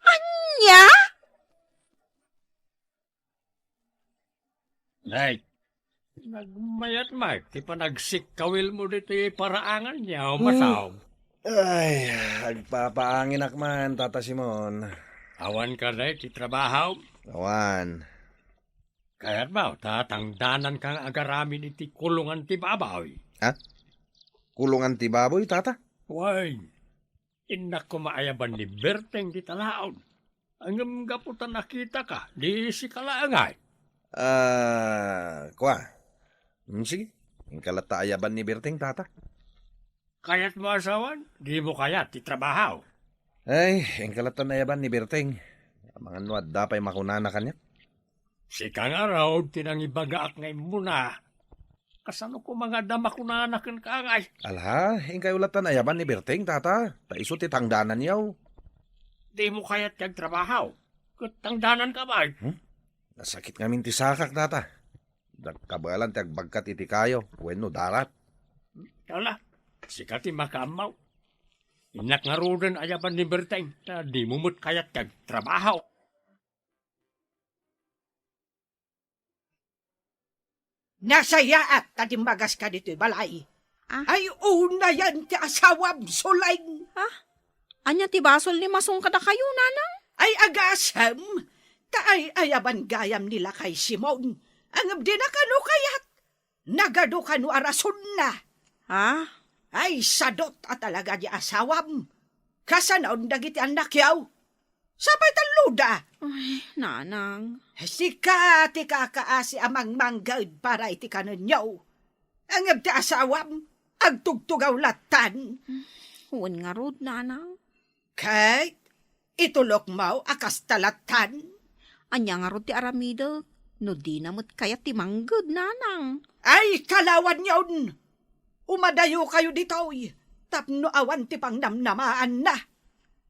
Ania? Nay, nagmayat met ti panagsikkawilmo ditoy paraangan niya, hmm, Masaw. Ay, agpapaanginak man, Tata Simon. Awan ka, Nay, ti trabaho? Awan. Kayatmo ta tangdananka nga agaramid iti kulongan ti baboy? Ha? Kulongan ti baboy, Tata? Wen, innak koma ayaban ni Berteng ti talaon. Ngem gapu ta nakitaka, di sika laeng ay. Ah, kua. Hmm, sige. Inka latta ayaban ni Berteng, Tata. Kayatmo a sawen? Dimo kayat ti trabaho? Ay, inka latta ayaban ni Berteng. Amangan no adda pay makunana kaniak. Sika ngarud ti nangibagaak nga immuna. Kasano koma nga adda makunana kenka ngay? Ala, inkayo latta ayaban ni Berteng, Tata. Ta isu ti tangdananyo. Dimo kayat ti agtrabaho? Ket tangdananka met. Hmm? Nasakit ngamin ti sakak, Tata. Dakkabalan ti agbagkat iti kayo wenno darat. Ala, sika ti makaammo. Innak ngaruden ayaban ni Berteng, ta dimo met kayat ti agtrabaho. Nasayaat ta dimmagaska ditoy balay. Ah? Ay, unayen ti asawam, Suleng. Ah? Ania ti basol ni Masong kadakayo, Nanang? Ay, agasem, ta ay-ayaban gayam ni Lakay Simon. Ngem dina kano kayat. Nagadu kano a rasonna. Ha? Ay, sadot a talaga di asawam. Kasanon dagiti annakyo? Sapay talloda. Ay, Nanang. Sika ti kakaasi a mangmangged para iti kanenyo. Ngem ti asawam, agtugtugaw lattan. Wen ngarud, Nanang. Ket itulokmo a kasta lattan. Ania ngarud ti aramidek no dina met kayat ti mangged, Nanang? Ay, kalawanyon! Umadayokayo ditoy tapno awan ti pangnamnamaanna.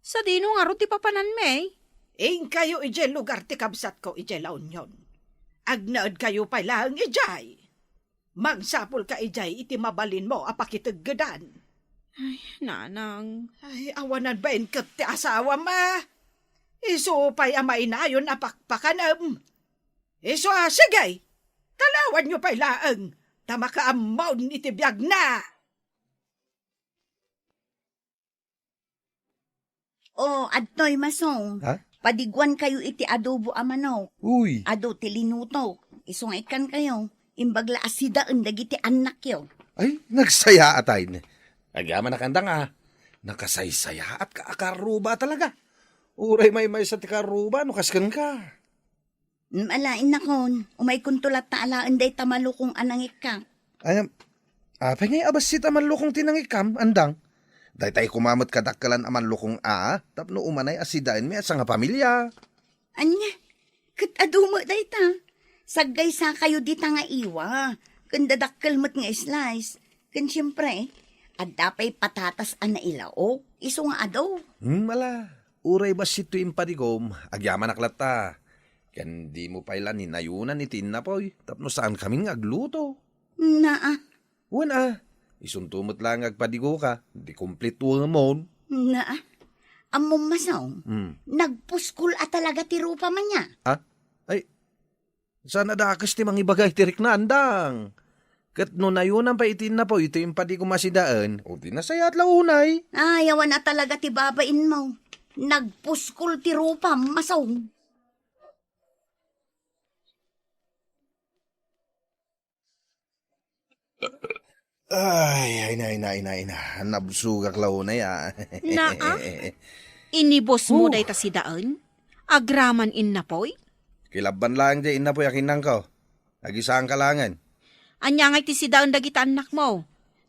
Sadino ngarud ti papananmi? Inkayo idiay lugar ti kabsatko idiay La Union. Agnaedkayo pay laeng idiay. Mangsapulka idiay iti mabalinmo a pakiteggedan. Ay, Nanang. Ay, awanan bain ket ti asawam a. Isu pay a mainayon a pakpakanem. Isu a, sige, kalawanyo pay laeng, ta makaammon iti biagna. O, adtoy, Masong. Ha? Padiguankayo iti adobo a manok. Uy. Adu ti linutok. Isu nga ikkankayo, imbag la a sidaen dagiti annakyo. Ay, nagsayaat ay. Agyamanak, Andang a. Nakasaysayaat ka a karruba talaga. Uray maymaysa ti karruba no kasken ka. Mm, ala, innakon, umaykonto latta alaen dayta malukong a nangikkak. Ay, apay ngay a bassit a malukong ti nangikkam, Andang? Daytay koma met kadakkelan a malukong a, tapno umanay a sidaenmi a sangapamilia. Ania? Ket adu met dayta. Saggaysakayo dita nga iwa, ken dadakkel met nga slice. Ken siempre, adda pay patatas a nailaok, isu nga adu. Hmm, ala. Uray bassit toy impadigom, agyamanak latta. Ken dimo pay la ninayonan iti innapoy, tapno saankami nga agluto. Naa. Wen a, isunto met la nga agpadigoka, di complete woman. Naa. Ammom, Masong, hmm, nagpuskol a talaga ti rupam ania? Ah? Ay, saan a dakes ti mangibaga iti rikna, Andang? Ket no nayonan pay iti innapoy iti impadigom a sidaen, o di nasayaat la unay. Ay, awan a talaga ti babainmo. Nagpuskol ti rupam, Masong. Ay, ay, na, na, na, na. Nabsogak la unay, ah. Naa, inibusmo, oh, dayta sidaen? Agraman innapoy? Kilabban laeng diay innapoy a kinnanko. Agisaanka laengen. Ania ngay ti sidaen dagiti annakmo?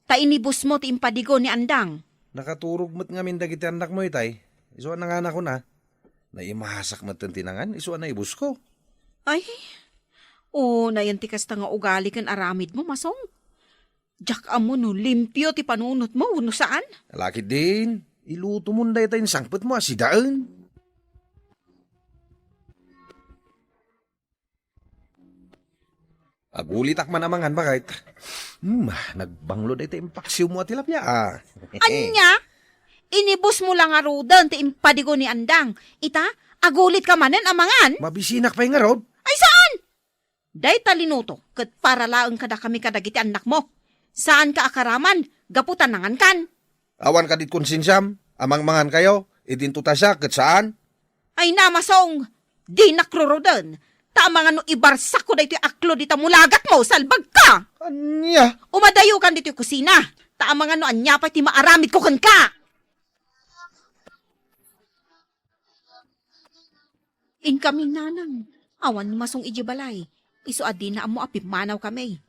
Ta inibusmo ti impadigo ni Andang. Nakaturog met ngamin dagiti annakmo itay. Isu a nanganakon a. Naimasak met ti nangan, isu a naibusko. Ay, unayen ti kasta nga ugali ken aramidmo, Masong. Diak ammo no limpio ti panunotmo wenno saan. Ala ketdin, ilutomon dayta insangpetmo a sidaen. Agulitak man a mangan, baket. Hmm, nagbanglo dayta impaksiwmo a tilapia, ah. Ania? Inibusmo la ngaruden ti impadigo ni Andang. Ita, agulitka manen a mangan? Mabisinak pay ngarud? Ay, saan? Dayta linuto ket para laeng kadakami kadagiti annakmo. Saanka a karaman gapu ta nangankan. Awan kadi konsensiam a mangmangankayo, idinto ta siak ket saan? Ay, Masong, dinak ruruden. Ta amangan no ibarsakko daytoy aklo dita mulagatmo, salbagka! Ania? Umadayokan ditoy kusina. Ta amangan no ania pay ti maaramidko kenka. Inkami, nanang. Awan ni Masong idiay balay. Isu a dina ammo a pimmanawkami.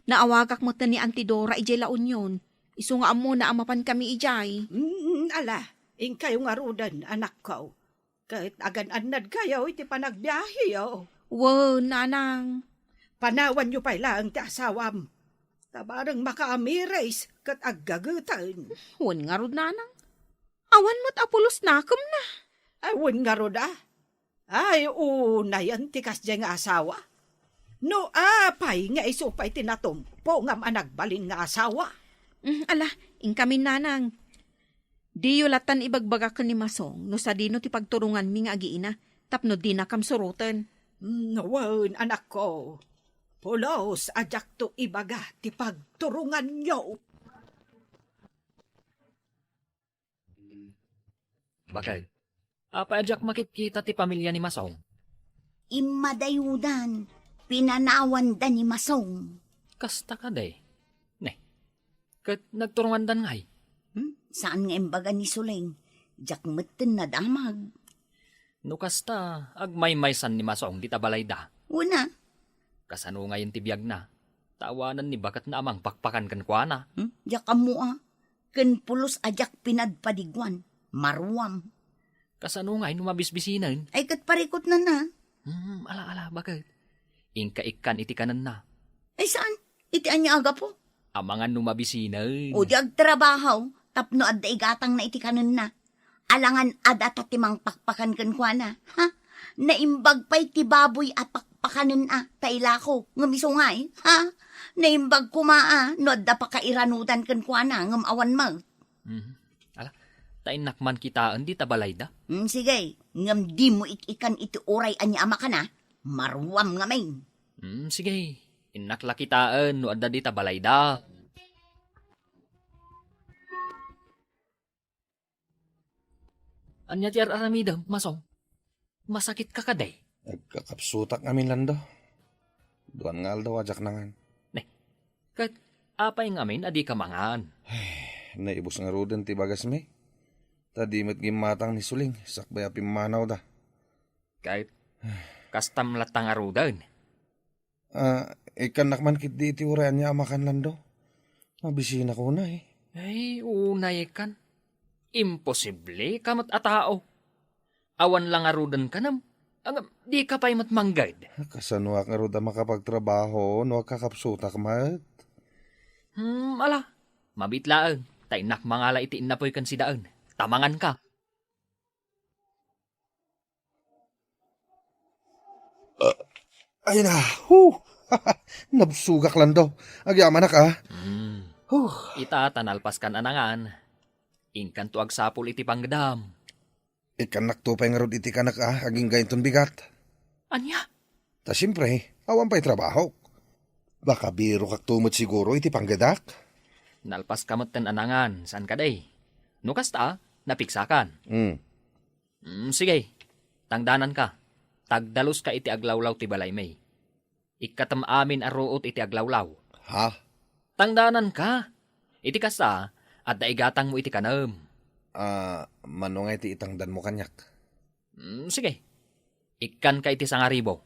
Naawagak met ni Auntie Dora idiay La Union. Isu nga ammona a mapankami idiay. Mm, ala, inkayo ngaruden, anakko. Ket agan-annadkayo iti panagbiaheyo. Wen, nanang. Panawanyo pay laeng ti asawam. Ta bareng makaamiris ket aggageten. Wen ngarud, nanang. Awan met a pulos nakemna. Ay, wen ngarud a. Ay, unayen ti kasdiay nga asawa. No apay nga isu pay ti natumpo ngem a nagbalin nga asawa? Mm, ala, inkami, nanang. Diyo latan ibagbaga ken ni Masong no sadino ti pagturonganmi nga agiina tapno dinakam suroten. Mm, wen, anakko. Pulos a diakto ibaga ti pagturonganyo. Baket, apay a diak makitkita ti pamilia ni Masong? Immadayodan, pinanawanda ni Masong. Kasta kadi? Ne, ket nagturongandan ngay? Hmm? Saan nga imbaga ni Suling? Diak metten nadamag. No kasta, agmaymaysan ni Masong dita balayda. Una. Kasano ngayen ti biagna? Ta awanen ni baketna a mangpakpakan kenkuana. Hmm? Diak ammo a. Ken pulos a diak pinadpadiguan. Maruam. Kasano ngay no mabisbisinen? Ay, ket parikutnan a. Hmm, ala, ala, baket. Inka ikkan iti kanenna. Ay, saan? Iti ania a gapu? Amangan no mabisinen. O di agtrabaho, tapno adda igatangna iti kanenna. Alangan a data ti mangpakpakan kenkuana, ha? Naimbag pay ti baboy a pakpakanen a, ta ilako, ngem isu ngay, ha? Naimbag koma a, no adda pakairanudan kenkuana, ngem awan met. Mhm. Ala, ta innak man kitaen dita balayda. Mm, sige, ngem dimo ik-ikan iti uray ania a makan a, maruam ngamin. Mm, sige, innak la kitaen no adda dita balayda. Ania ti ar-aramidem, Masong? Masakitka kadi? Agkakapsutak ngamin, Lando. Duan nga aldaw a diak nangan. Ne, ket apay ngamin a dika mangan? Ay, naibus ngaruden ti bagasmi. Ta di met gimmatang ni Suling, sakbay a pimmanawda. Ket kastam latta ngaruden. Ah, ikkannak man ketdi iti uray ania a makan, Lando. Mabisinak unay. Ay, unay kan. Imposible ka met a tao. Awan la ngaruden kanem. Ngem, dika pay met mangged. Kasanoak ngarud a makapagtrabaho no agkakapsutak met? Hmm, ala. Mabiit laeng, ta innak mangala iti innapoy ken sidaen. Ta manganka. Ay na, hu! Nabsugak, Lando. Agyamanak, ah. Hmm. Huh. Ita, ta nalpaskan a nangan. Inkanto agsapul iti panggedam. Ikkannakto pay ngarud iti kanek, ah, agingga inton bigat. Ania? Ta siempre, awan pay trabahok. Makabirokakto met siguro iti panggedak. Nalpaska metten a nangan, saan kadi? No kasta, napigsakan. Hmm. Mm, sige. Tangdananka. Tagdaluska iti aglawlaw ti balaymi. Ikkatem amin a ruot iti aglawlaw. Ha? Tangdananka. Iti kasta, adda igatangmo iti kanem. Ah, mano nga iti itangdanmo kaniak? Mm, sige. Ikkanka iti sangaribo.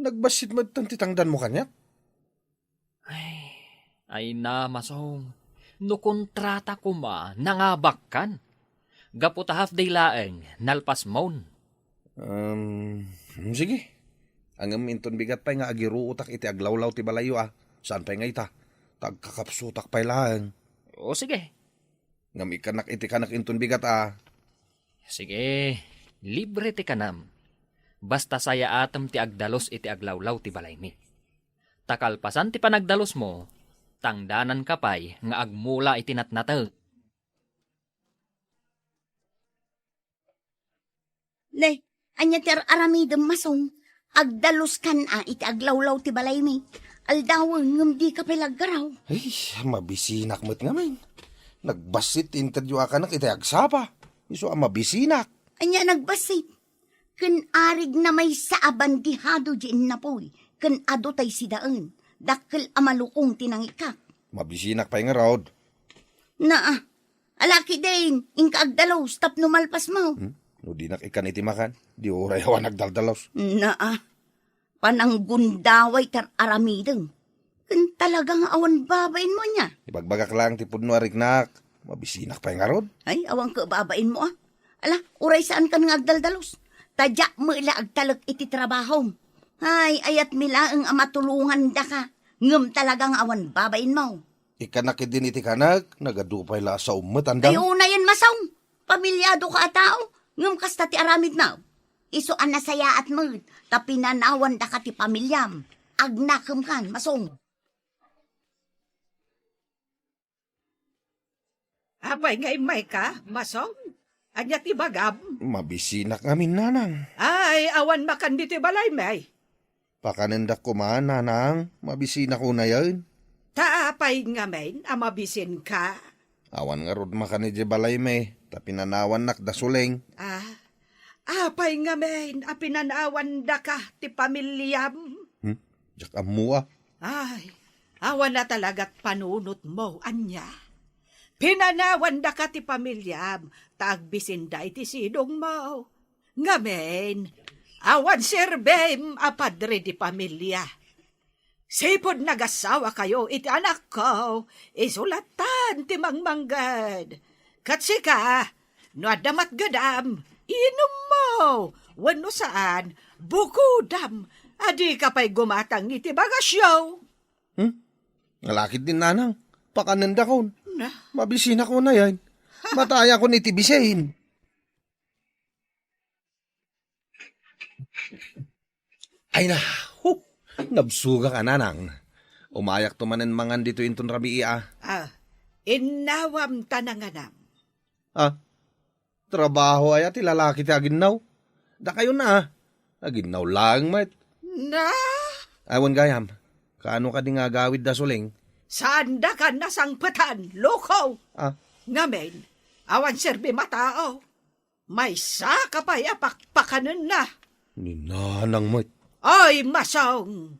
Nagbassit metten ti tangdanmo kaniak? Ay, ay na, Masong. No kontrata koma, nangabakkan. Gapu ta half day laeng, nalpasmon. Um, sige. Ngem inton bigat pay nga agiruotak iti aglawlaw ti balayyo, a. Saan pay nga ita? Ta agkakapsutak pay laeng. O, sige. Ngem ikkanak iti kanak inton bigat, a. Sige, libre ti kanam. Basta sayaatem ti agdalus iti aglawlaw ti balaymi. Ta kalpasan ti panagdalusmo, tangdananka pay nga agmula iti natnateg. Ne, ania ti ar-aramidem, Masong? Agdaluskan a iti aglawlaw ti balaymi. Aldawen, ngem dika pay laggaraw. Ay, mabisinak met ngamin. Nagbassit ti interview a kanak iti agsapa. Isu a mabisinak. Ania nagbassit? Ken arigna maysa a bandihado di innapoy, ken adu tay sidaen. Dakkel a malukong ti nangikak. Mabisinak pay ngarud. Naa, alaki din, inka agdalus tapno malpasmo. Hmm? No dinak ikkan iti makan, di uray awan agdaldalos. Naa, pananggundaway ti ar-aramidem. Ken talaga nga awan babainmo ania? Ibagbagak lang ti pudno a riknak. Mabisinak pay ngarud. Ay, awan ket babainmo, a. Ala, uray saankan nga agdaldalos. Ta diak met la agtalek iti trabahom. Ay, ayatmi laeng a matulongandaka. Ngem talaga nga awan babainmo. Ikkanak ketdin iti kanak, nagadu pay la a saom met, andam? Ay, unayen, Masong. Pamiliadoka a tao, ngem kasta ti aramidmo. Isu a nasayaat met, ta pinanawandaka ti pamiliam. Agnakemkan, Masong. Apay nga immayka, Masong? Ania ti bagam? Mabisinak ngamin, nanang. Ay, awan makan ditoy balaymi. Pakanendak koma, nanang, mabisinak unayen. Ta apay ngamin a mabisinka? Awan ngarud makan idiay balaymi, ta pinanawannak da Suling. Ah, apay ngamin a pinanawandaka ti pamiliam? Hmm? Diak ammo, a. Ay, awan a talagat panunotmo, ania? Pinanawandaka ti pamiliam, ta agbisinda iti sidongmo. Ngamin, awan serbim a padre di pamilia. Sipud nagasawakayo iti anakko, isu lattan ti mangmangged. Ket sika, no adda matgedam, inummo, wenno saan, bukodam, a dika pay gumatang iti bagasyo. Hmm? Nalakid din nanang, pakanendakon. Na? Mabisinak unayen. Matayakon iti bisin. Ay na, hu! Nabsogak a, nanang. Umayakto manen mangan ditoy inton rabii, a. Ah, innawam ta nanganam. Ah, trabaho aya ti lalaki ti aginnaw? Dakayo na, a. Aginnaw laeng met. Na? Awan gayam. Kaano kadi nga agawid da Suling? Saandaka nasangpetan, loko! Ah. Ngamin, awan serbim a tao. Maysaka pay a pakpakanenna. Ni nanang met. Ay, Masong!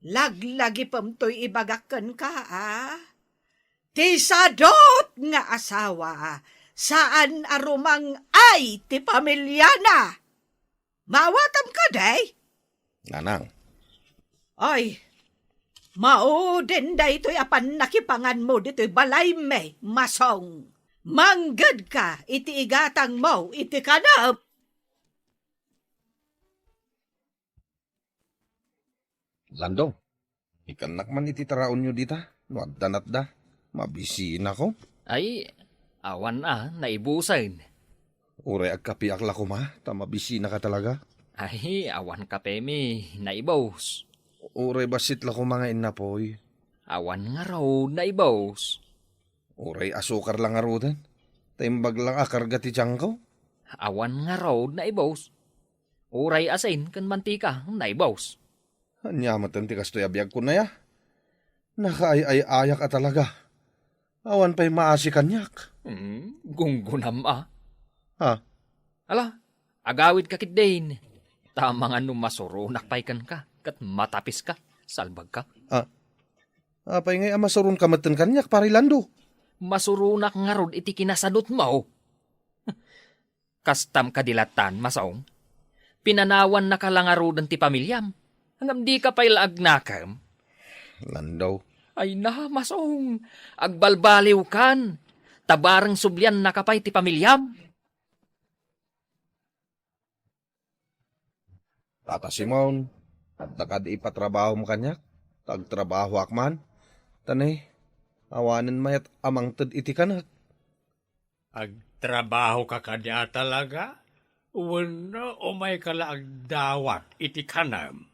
Laglagipem toy ibagak kenka, a. Ti sadot nga asawa, saan a rumang-ay ti pamiliana. Maawatam kadi? Nanang. Ay, mauden daytoy a pannakipanganmo ditoy balaymi, Masong. Manggedka iti igatangmo iti kanep. Lando, ikannak man iti taraonyo dita, no adda natda. Mabisinakon. Ay, awan a, naibusen. Uray agkapiak la koma, ta mabisinaka talaga. Ay, awan kapemi, naibus. Uray bassit la koma nga innapoy. Awan ngarud, naibus. Uray asukar la ngaruden, ta imbag lang a karga ti tiangko. Awan ngarud, naibus. Uray asin ken mantika, naibus. Ania met ti kastoy a biagko, nay a? Nakaay-ay-ayak a talaga. Awan pay maasi kaniak. Hmm, gunggunam a. Ha? Ala, agawidka ketdin. Ta amangan no masuronak pay kenka, ket matapiska, salbagka. Ah, apay ngay a masuronka metten kaniak, Pari Lando? Masuronak ngarud iti kinasadutmo. Kastam kadi lattan, Masong? Pinanawannaka la ngaruden ti pamiliam, ngem dika pay la agnakem. Lando, Ay na, Masong, agbalbaliwkan, ta bareng subliannaka pay ti pamiliam. Tata Simon, adda kadi ipatrabahom kaniak? Ta agtrabahoak man. Ta ne, awanen mayat a mangted iti kanek. Agtrabahoka kadi a talaga? Wenno umayka la agdawat iti kanem?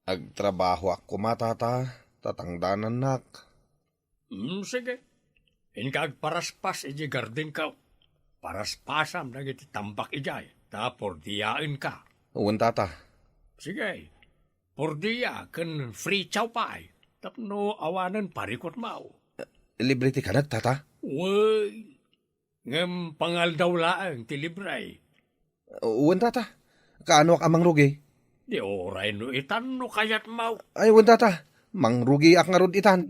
Agtrabahoak koma, Tata, ta tangdanannak. Hmm, sige. Inka agparaspas iti gardenko. Paraspasam dagiti tambak idiay, ta purdiaenka. Wen, Tata. Sige. Purdia ken free chow pie tapno awanen parikutmo. Libre ti kanek, Tata? Wen. Ngem pangaldaw laeng ti libre. Wen, Tata. Kaanoak a mangrugi? Di uray no itan no kayatmo. Ay, wen, Tata. Mangrugiak ngarud itan.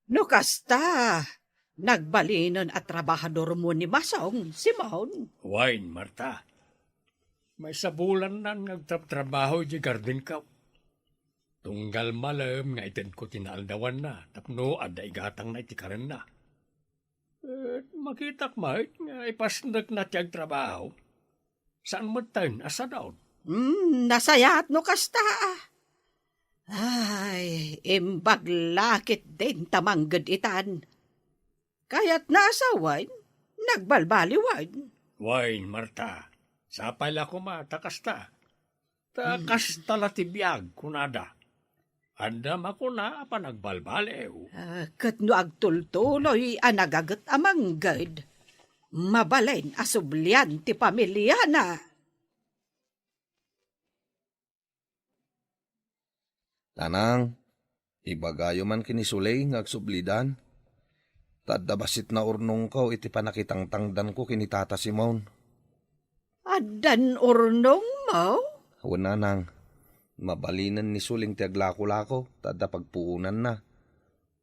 No kasta, nagbalinen a trabahadormo ni Masong, Simon? Wen, Marta. Maysa bulannan nga agtrabtrabaho iti gardenko. Tunggal malem nga itedko ti naaldawanna tapno adda igatangna iti karenna. Et makitak met nga ipasnekna ti agtrabaho. Saan metten a sadot. Hmm, nasayaat no kasta. Ay, imbag la ketdin ta mangged itan. Kayatna a sawen, nagbalbaliwen. Wen, Marta, sapay la koma ta kasta. Ta kasta la ti biag, kunada. Adda makuna a panagbalbaliw. Ah, ket no agtultuloy a nagaget a mangged, mabalin a sublian ti pamiliana. Nanang, ibagayo man ken ni Suleng nga agsublidan. Ta adda bassit naurnongko iti pannakitangtangdanko ken ni Tata Simon. Addan urnongmo? Wen, Nanang. Mabalinen ni Suleng ti aglakolako, ta adda pagpuonanna.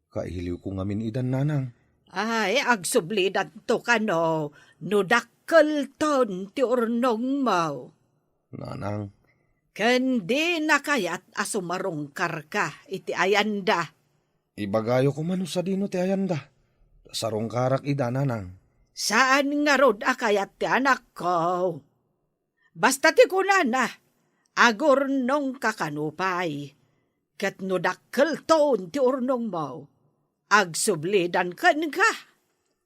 Kailiwko ngamin idan, Nanang. Ay, agsublidanto kano no dakkelton ti urnongmo. Nanang. Ken dina kayat a sumarungkarka iti ayanda. Ibagayo koma no sadino ti ayanda. Sarungkarak ida, Nanang. Saan ngarud a kayat ti anakko. Basta ti kunana, agurnongka kano pay. Ket no dakkelton ti urnongmo, agsublidan kenka.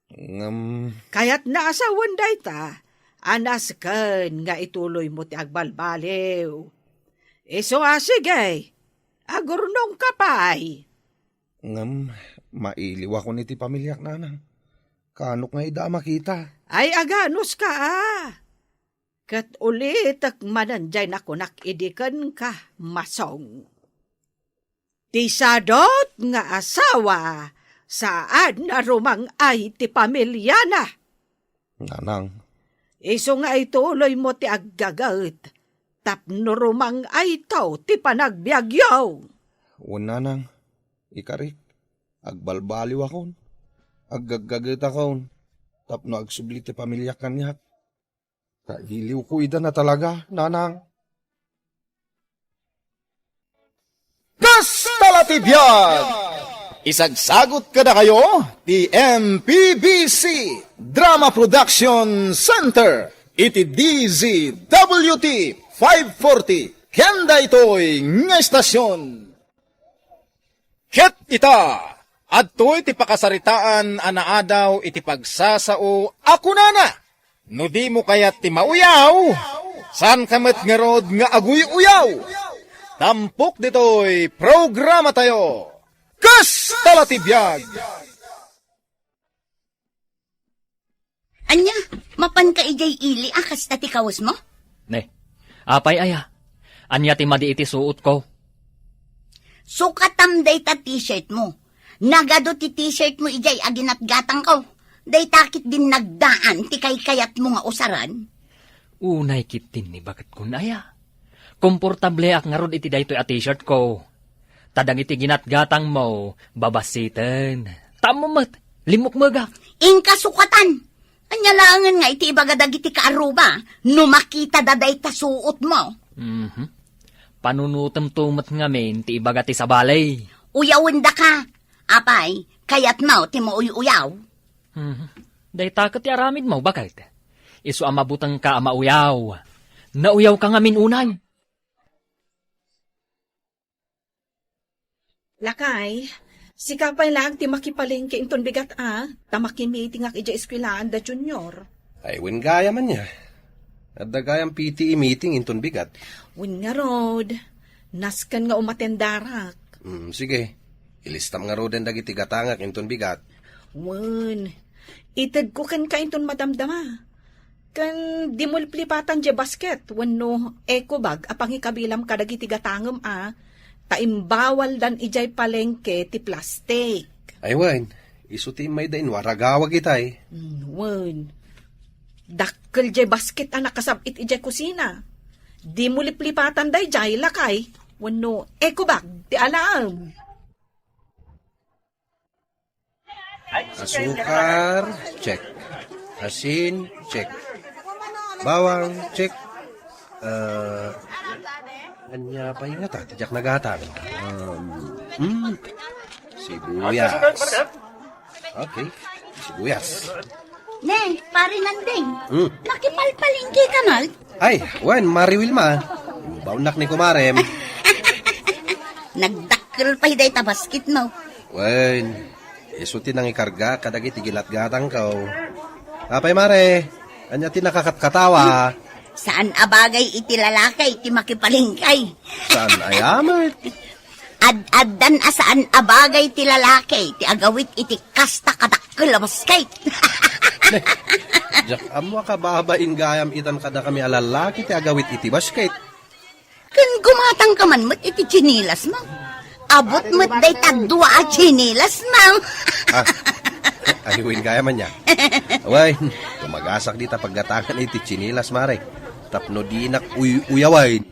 Ngem kayatna a sawen dayta, a nasken nga ituloymo ti agbalbaliw. Isu a sige, agurnongka pay. Ngem mailiwakon iti pamiliak, Nanang. Kaanok nga ida a makita? Ay, aganuska a. Ket ulitek manen jay nakunak idi kenka, Masong. Ti sadot nga asawa, saan a rumang-ay ti pamiliana. Nanang. Isu nga ituloymo ti aggaget, tapno rumang-ayto ti panagbiagyo. Wen, Nanang, ikarik, agbalbaliwakon, aggaggagetakon, tapno agsubli ti pamiliak kaniak. Kailiwko ida na talaga, Nanang. Kasta la ti biag! Isagsagut kadakayo ti M P B C Drama Production Center iti D Z W T five forty ken daytoy nga estasion. Ket ita, adtoy ti pakasaritaan a naadaw iti pagsasao a kunana, "No dimo kayat ti mauyaw, saanka met ngarud nga aguy-uyaw." Tampok ditoy programatayo, Kasta la ti Biag! Ania, mapanka idiay ili a kasta ti kawesmo? Ne, apay aya? Ania ti madi iti suotko? Sukatam dayta t-shirtmo. Nagadu ti t-shirtmo idiay a ginatgatangko. Dayta ketdin nagdaan ti kaykayatmo nga usaran. Unay ketdin ni baket kun aya. Komportableak ngarud iti daytoy a t-shirtko. Ta dagiti ginatgatangmo, babassiten. Ta ammo met, limmukmegak. Inka sukatan! Ania laengen nga iti ibaga dagiti kaarruba no makitada dayta suotmo? Mhm. Panunotemto met ngamin ti ibaga ti sabali. Uyawen daka. Apay, kayatmo ti mauy-uyaw? Hmm. Dayta ket ti aramidmo, baket. Isu a mabutengka a mauyaw. Nauyawka ngamin unay. Lakay, sika pay laeng ti makipalengke inton bigat a, ta makimitingak idiay eskuelaan da Junior. Ay, wen gayam ania. Adda gayam P T A meeting inton bigat. Wen ngarud, nasken nga umatendarak. Hmm, sige. Ilistam ngaruden dagiti gatangak inton bigat. Wen, itedko kenka inton madamdama. Ken dimo liplipatan diay basket wenno eco bag a pangikabilam kadagiti gatangem a, ta imbawaldan idiay palengke ti plastik. Ay wen, isu ti immayda inwaragawag itay. Mm, wen. Dakkel diay basket a nakasab-it idiay kusina. Dimo liplipatan daydiay, lakay, wenno eco bag ti alaem. Asukar, check. Asin, check. Bawang, check. Eh, ania pay ngata ti diak nagatang? Um, hmm. Sibuyas. Okay. Sibuyas. Ne, Pare Nandeng. Hmm. Nakipalpalengke ka met? Ay, wen, Mare Wilma. Imbaonnak ni kumarem. Nagdakkel pay dayta basketmo. Wen, isu ti nangikarga kadagiti gilatgatangko. Apay, Mare, ania ti nakakatkatawa? Saan a bagay iti lalaki ti makipalengke. Saan aya met? Ad-addan a saan a bagay ti lalaki ti agawit iti kasta kadakkel a basket. Ne, diak ammo a kababain gayam itan kadakami a lalaki ti agawit iti basket. Ken gumatangka man met iti tsinilasmo. Abot met dayta dua a tsinilasmo. Ah, ay, wen gayam ania. Wen, tumagasak dita paggatangan iti tsinilas, Mare. Tapno dinak uy-uyawen.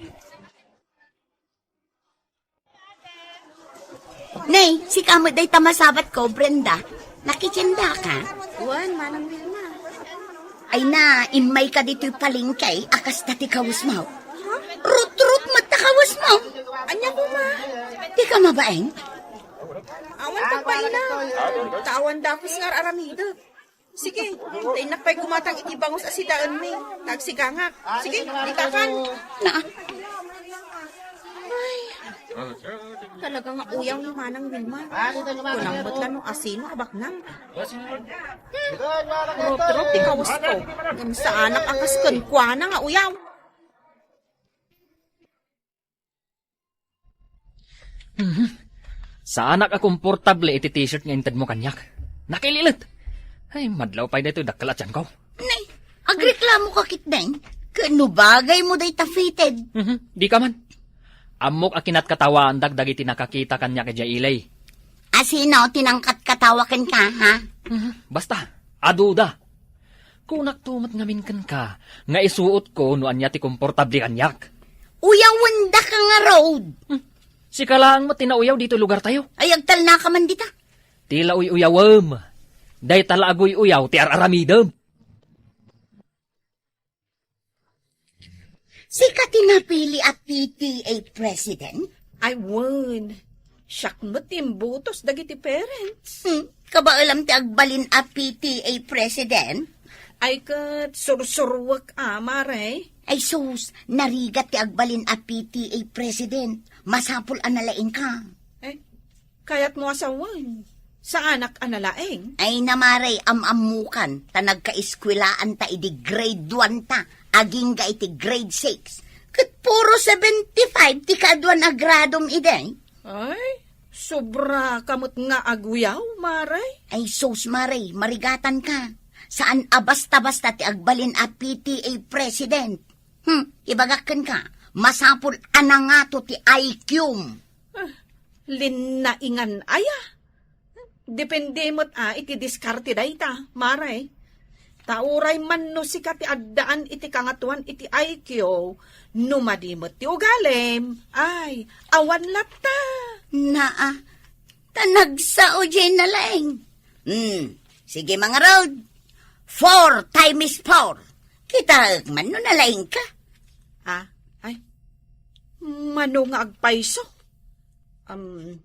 Nay, sika met dayta masabatko, Brenda. Nakitiendaka? Wen, Manang Wilma. Ay na, immayka ditoy palengke a kasta ti kawesmo. Ha? Rutrut met ta kawesmo. Ania koma? Dika mabain? Awan pagbainam. Ta awan dakus nga ar-aramidek. Sige, ta innak pay gumatang iti bangus a sidaenmi. Ta agsigangak. Sige, dikakan. Naa. Ay, talaga nga uyaw ni Manang Wilma. Kunam met la no asino a baknang. Hmm. Rutrut ti kawesko. Ngem saanak a kas kenkuana nga uyaw. Mhm. Saanak a komportable iti t-shirt nga intedmo kaniak. Nakililet. Ay, madlaw pay daytoy dakkel a tianko. Nay, agreklamo ka ketdin? Ken no bagaymo dayta fitted. Mhm. Dika man. Ammok a kinatkatawaandak dagiti nakakita kaniak idiay ili. Asino ti nangkatkatawa kenka, ha? Mhm. Basta, aduda. Kunakto met ngamin kenka nga isuotko no ania ti komportable kaniak. Uyawendaka ngarud. Hmm. Sika laeng met ti nauyaw ditoy lugartayo. Ay, agtalnaka man dita. Ti la uy-uyawem. Dayta la aguy-uyaw ti ar-aramidem. Sika ti napili a P T A president? Ay, wen. Siak met ti imbutos dagiti parents. Hmm, kabaelam ti agbalin a P T A president? Ay, ket sursuruek a, Mare. Ay, sus, narigat ti agbalin a P T A president. Masapul a nalaingka. Ay, kayatmo a sawen, saanak a nalaing? Ay na, Mare, am-ammokan, ta nagkaeskuelaan ta idi grade one ta, agingga iti grade six. Ket puro seventy-five ti kaaduan a gradom idi. Ay, sobra ka met nga aguyaw, Mare. Ay, sus, Mare, marigatanka. Saan a basta-basta ti agbalin a P T A president. Hmm, ibagak kenka, masapul a nangato ti I Q-m. Ah, linnaingan aya. Depende met a iti diskarte dayta, Mare. Ta uray man no sika ti addaan iti kangatoan iti I Q, no madi met ti ugalim, ay, awan latta. Naa, ta nagsao diay nalaing. Hmm, sige mangarud. Four times four. Kitaek man no nalaingka. Ah, ay. Mano nga agpayso? Um,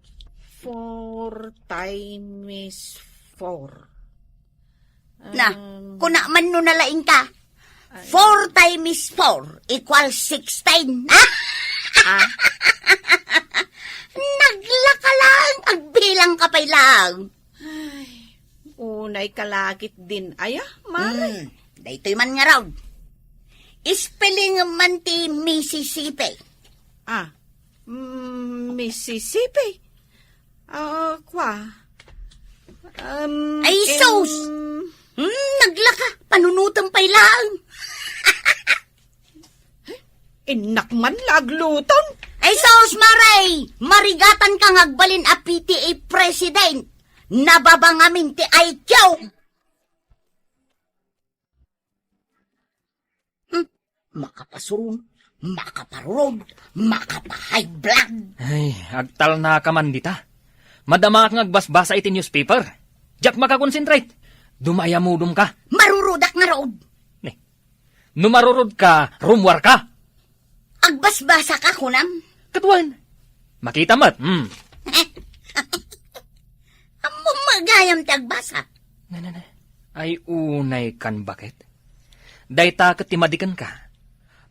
four times four. Na, Um, kuna man no nalaing ka. Ay. Four times four equals sixteen. Ah? Naglaka lang, agbilang ka pay lang. Ay, unay kalakit din, aya, mare. Hmm, daytoy man ngarud. Spelling man ti Mississippi. Ah, mm, Mississippi? Ah, kwa? Um, Ay, sus! em, Hmm, naglaka, panunutan pay lang. Innak man lagluton. Ay, sus, Maray! Marigatan ka nga agbalin a P T A president. Nababa ngamin ti I Q. Hmm, makapasurun, makaparurod, makapa-high blood. Ay, agtalna ka man dita. Madamaak nga agbasbasa iti newspaper. Diak makakonsentrate. Dumayamudom ka. Marurodak ngarud. Ne. No marurod ka, rummuar ka. Agbasbasa ka, kunam? Ket wen. Makita met, hmm. Ammom nga agayam ti agbasa. Na, na, na. Ay, unay kan baket. Dayta ket ti madiken ka.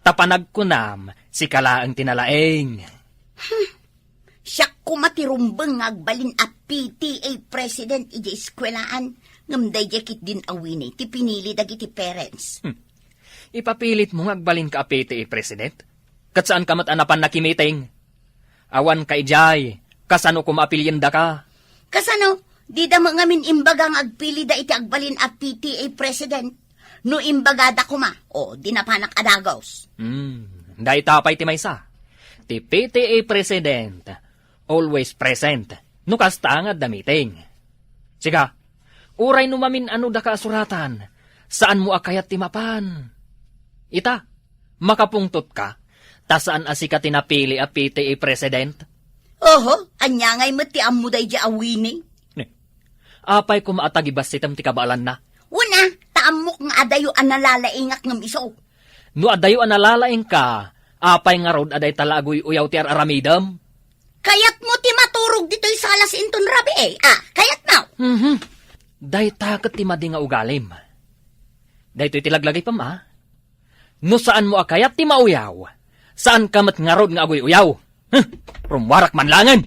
Ta panagkunam, sika laeng ti nalaing. Hmm. Siak koma ti rumbeng nga agbalin a P T A president idiay eskuelaan, ngem daydiay ketdin a Winnie ti pinili dagiti parents. Hmm. Ipapilitmo nga agbalinka a P T A president? Ket saanka met a napan nakimiting? Awanka idiay, kasano koma a piliendaka? Kasano? Dida met ngamin imbaga nga agpilida iti agbalin a P T A president. No imbagada koma, o, di napanak a dagus. Hmm, dayta pay ti maysa. Ti P T A president, always present no kasta nga adda meeting. Sika, uray no mamin-ano daka a suratan, saanmo a kayat ti mapan. Ita, makapungtot ka, ta saan a sika ti napili a P T A president? Oho, ania ngay met ti ammo daydiay a Winnie? Ne, apay koma a tagibassitem ti kabaelanna? Wen a, ta ammok nga adayo a nalalaingak ngem isu. No adayo a nalalaingka, apay ngarud a dayta la aguy-uyaw ti ar-aramidem? Kayatmo ti maturog ditoy salas inton rabii, a? Kayatmo? Mhm. Dayta ket ti madi nga ugalim. Daytoy ti laglagipem, a? No saanmo a kayat ti mauyaw, saanka met ngarud nga aguy-uyaw. Huh! Rummuarak man laengen!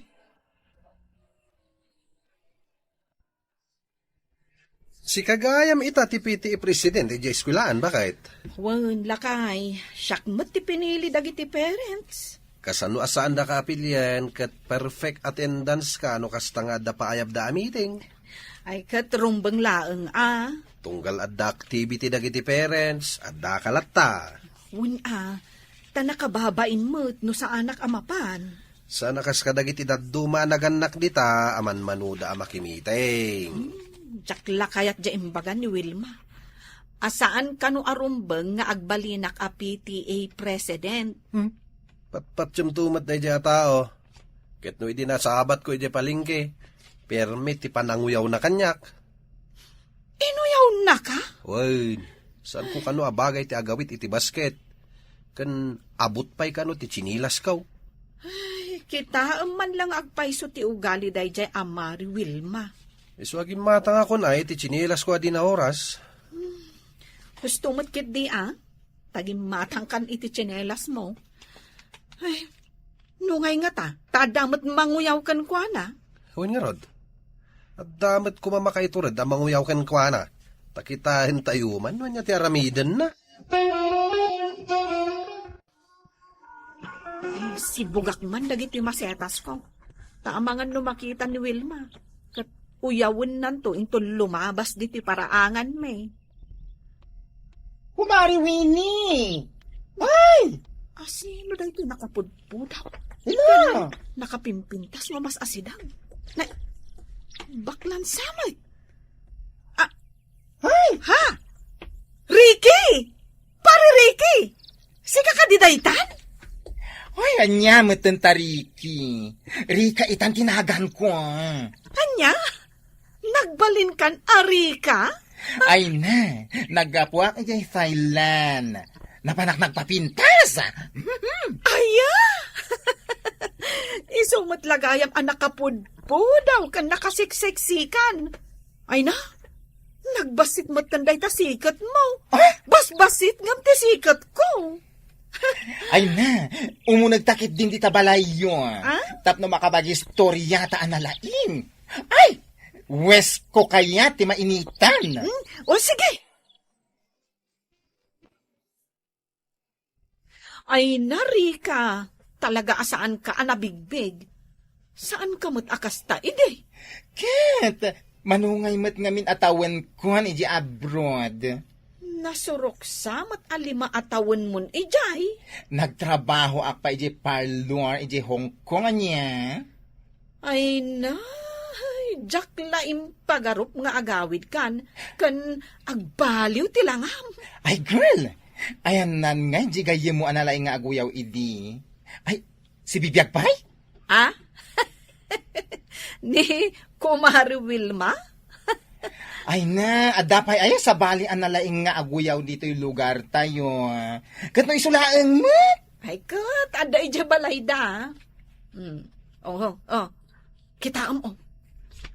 Sika gayam ita ti P T A president idiay eskuelaan, baket? Wen, lakay, siak met ti pinili dagiti parents. Kasano a saandaka a pilien ket perfect attendance ka no kasta nga adda paayabda a meeting? Ay, ket rumbeng laeng a. Tunggal adda activity dagiti parents, addaka latta. Wen a, ta nakababain met no saanak a mapan. Saan a kas kadagiti dadduma a nagannak dita a manmanoda a makimiting. Hmm, diak la kayat diay imbaga ni Wilma. A saan kano a rumbeng nga agbalinak a P T A president. Hmm? Patpatiem to met daydiay a tao. Ket no idi nasabatko idiay palengke, permi ti pananguyawna kaniak. Inuyawnaka? Wen, saanko kano a bagay ti agawid iti basket. Ken abut pay kano ti tsinilasko. Ay, kitaem man lang agpayso ti ugali daydiay a Mari Wilma. Isu a gimmatangakon ay ti tsinilasko a di naoras. Hmm. Husto met ketdi a, ta gimmatangkan iti tsinelasmo. Ay, nungay ngata, ta adda met manguyaw kenkuana. Wen ngarud, adda met koma makaitured a manguyaw kenkuana. Ta kitaentayo man no ania ti aramidenna. Ay, sibugak man dagiti masetasko. Ta amangan no makita ni Wilma, ket uyawennanto inton lumabas ditoy paraanganmi. Kumare Winnie! Ay! Asino daytoy nakapudpudak? Ila! Nakapimpintas nga mas asidang. Na, baklan samet. Ah, Ay! Ha? Ricky! Pare Ricky! Sika kadi daytan? Ay, ania metten ta Ricky? Rika itan ti naganko. Ania? Nagbalinkan a Rika? Ay na, naggapuak idiay Thailand. Napanak nagpapintas. Aya! Isu met la gayam a nakapudpudaw ken nakaseksiksikan. Ay na, nagbassit met ken dayta siketmo. Ah? Basbassit ngem ti siketko. Ay na, umunegta ketdin dita balayyo. Ah? Tapno makapag-istoriata a nalaing. Ay! Wesko kayat ti mainitan. Hmm? O sige. Ay na, Rica, talaga a saanka a nabigbig. Saanka met a kasta idi? Ket, mano ngay met ngamin a tawenko idi abroad? Nasuroksa met a lima a tawenmon idiay. Nagtrabahoak pay idi parlor idi Hong Kong ania. Ay na, diak la impagarup nga agawidkan, ken agbaliw ti langam. Ay, girl! Ayanna ngay di gayyemmo a nalaing nga aguyaw idi. Ay, si Bibiag pay? Ah? Ni Kumare Wilma? Ay na, adda pay aya sabali a nalaing nga aguyaw ditoy lugartayo. Ket no isu laeng met? Ay, ket, adda idiay balayda. Hmm. Oh, oh. Kitaem, oh.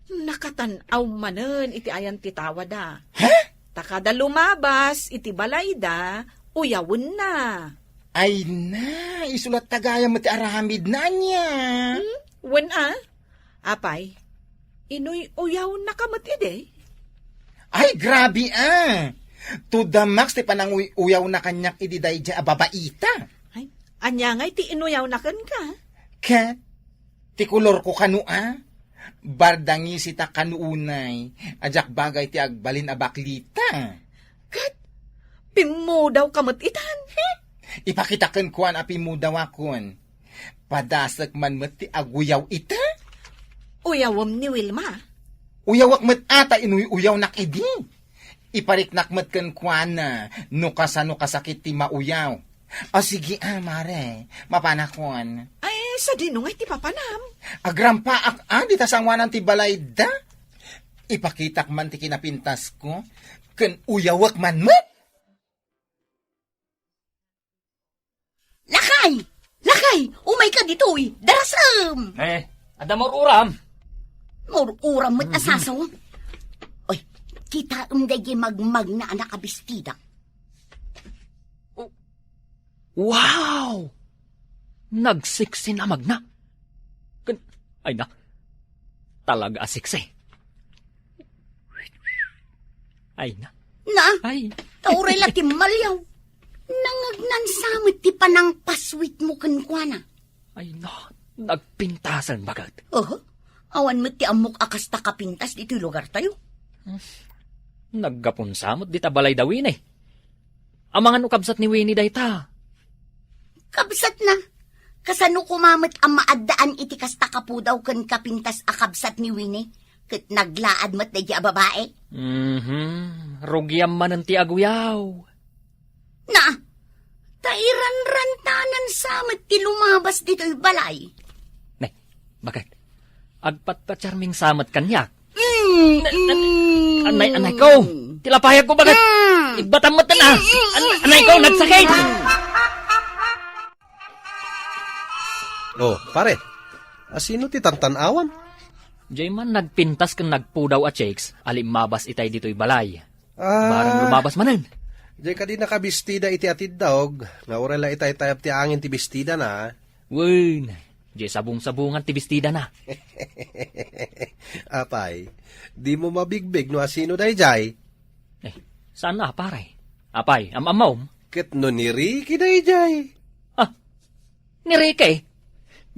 Nakatan-aw manen iti ayan ti tawada. Ha? Ta kada lumabas iti balayda, uyawenna. Ay na, isu latta gayam met ti aramidna ania. Hmm? Wen a? Apay, inuy-uyawnaka met idi? Ay, grabe a! Two the max ti pananguy-uyawna kaniak idi daydiay a babaita. Ay, ania ngay ti inuyawna kenka? Ket, ti kolorko kano a? Bardangisita kano unay, a diak bagay ti agbalin a baklita. Ket, pimmudawka met itan? Ipakita kenkuana a pimmudawakon. Padasek man met ti aguyaw ita? Uyawem ni Wilma? Uyawek met a ta inuy-uyawnak idi. Ipariknak met kenkuana no kasano kasakit ti mauyaw. O sige a, mare, mapanakon. Ay, sadino ngay ti papanam? Agrampaak a, dita sangoanan ti balayda. Ipakitak man ti kinapintasko, ken uyawek man met. Lakay! Lakay! Umayka ditoy! Darasem! Eh, adda maur-uram? Maur-uram met a Mhm. sasawem. Oy, kitaem daydiay magmagna a nakabistida. Oh. Wow! Nagseksi a magna. Ken, ay na. Talaga a seksi. Ay na. Na? Ay. Ta uray la timmaliaw. Nangagnan sa met ti panangpaswitmo kenkuana. Ay na. Nagpintasen baket. Oho. Awan met ti ammok a kasta kapintas ditoy lugartayo. Hmm. Naggapon sa met dita balayda Winnie. Amangan no kabsat ni Winnie dayta. Kabsatna. Kasano koma met a maaddaan iti kasta kapudaw ken kapintas a kabsat ni Winnie? Ket naglaad met daydiay a babai. Mhm. Rugiam manen ti aguyaw. Na, ta iranrantanan sa met ti lumabas ditoy balay. Ne, baket? Agpatpatiarming sa met kaniak. Mm, Na-, na-, mm. Anay, anay ko. Ti lapayagko, baket? Mm. Igbatam met na. Mm, mm, An-, mm, anay ko, mm, nagsakit. mm. Oh, pare. Asino ti tantan-awam? Diay man nagpintas ken nagpudaw a chicks a limmabas itay ditoy balay. Ah. Barang lumabas manen. Diay kadi nakabistida iti atiddaog, nga uray la itaytayab ti angin ti bestidana. Wen, diay sabong-sabongan ti bestidana. Apay, dimo mabigbig no asino daydiay? Eh, saan a, pare? Apay, am-ammom? Ket no ni Ricky daydiay? Ah, ni Ricky?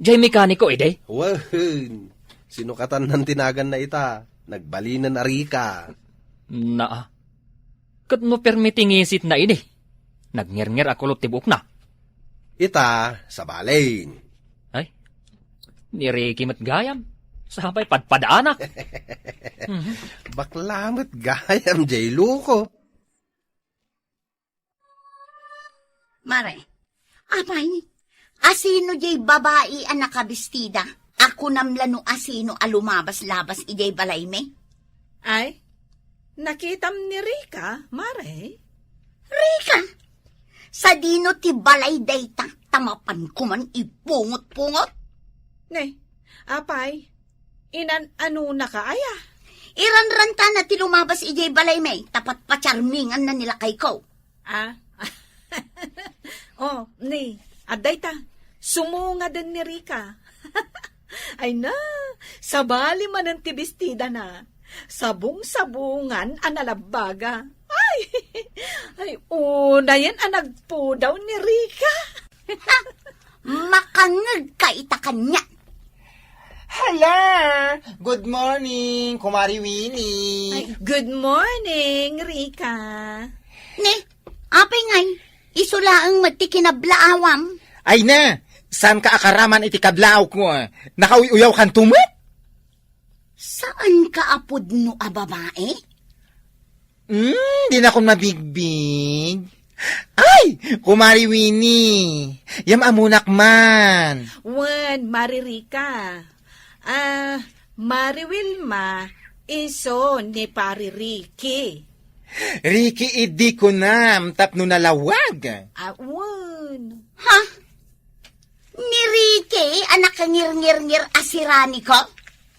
Diay mekaniko idi? Wen, sinukatan nan ti naganna ita. Nagbalinen a Rica. Naa. Ket no permi ti ngisitna idi, nagngirngir a kulot ti buokna. Ita, sabalen. Ay, ni Ricky met gayam. Sapay padpadaanak. Mhm. Bakla met gayam, J. Luko. Mare, apay, asino diay babai a nakabistida? A kunam la no asino a lumabas-labas idiay balaymi? Ay, nakitam ni Rica, mare? Rica? Sadino ti balay dayta, ta mapanko man ipungot-pungot? Ne, apay, inan-anonaka aya? Iranrantana ti lumabas idiay balaymi, ta patpacharminganna ni lakayko. Ah? Oh, ne, adda ita. Sumungaden ni Rica. Ay na, sabali manen ti bestidana. Sabong-sabongan a nalabbaga. Ay, ay, unayen a nagpudaw ni Rica. Makangngegka ita kaniak. Hala! Good morning, Kumari Winnie. Ay, good morning, Rica. Ne, apay ngay, isu laeng met ti kinablaawam. Ay na, saanka a karaman iti kablaawko? Nakauy-uyawkanto met? Saanka a pudno a babae? Hmm, dinakon mabigbig. Ay, Kumari Winnie, yam-amonak man. Wen, Mari Rica. Ah, Mari Wilma, isu ni Pari Ricky. Ricky idi kunam tapno nalawag. Ah, wen. Ha? Ni Ricky a nakangirngirngir a siraniko?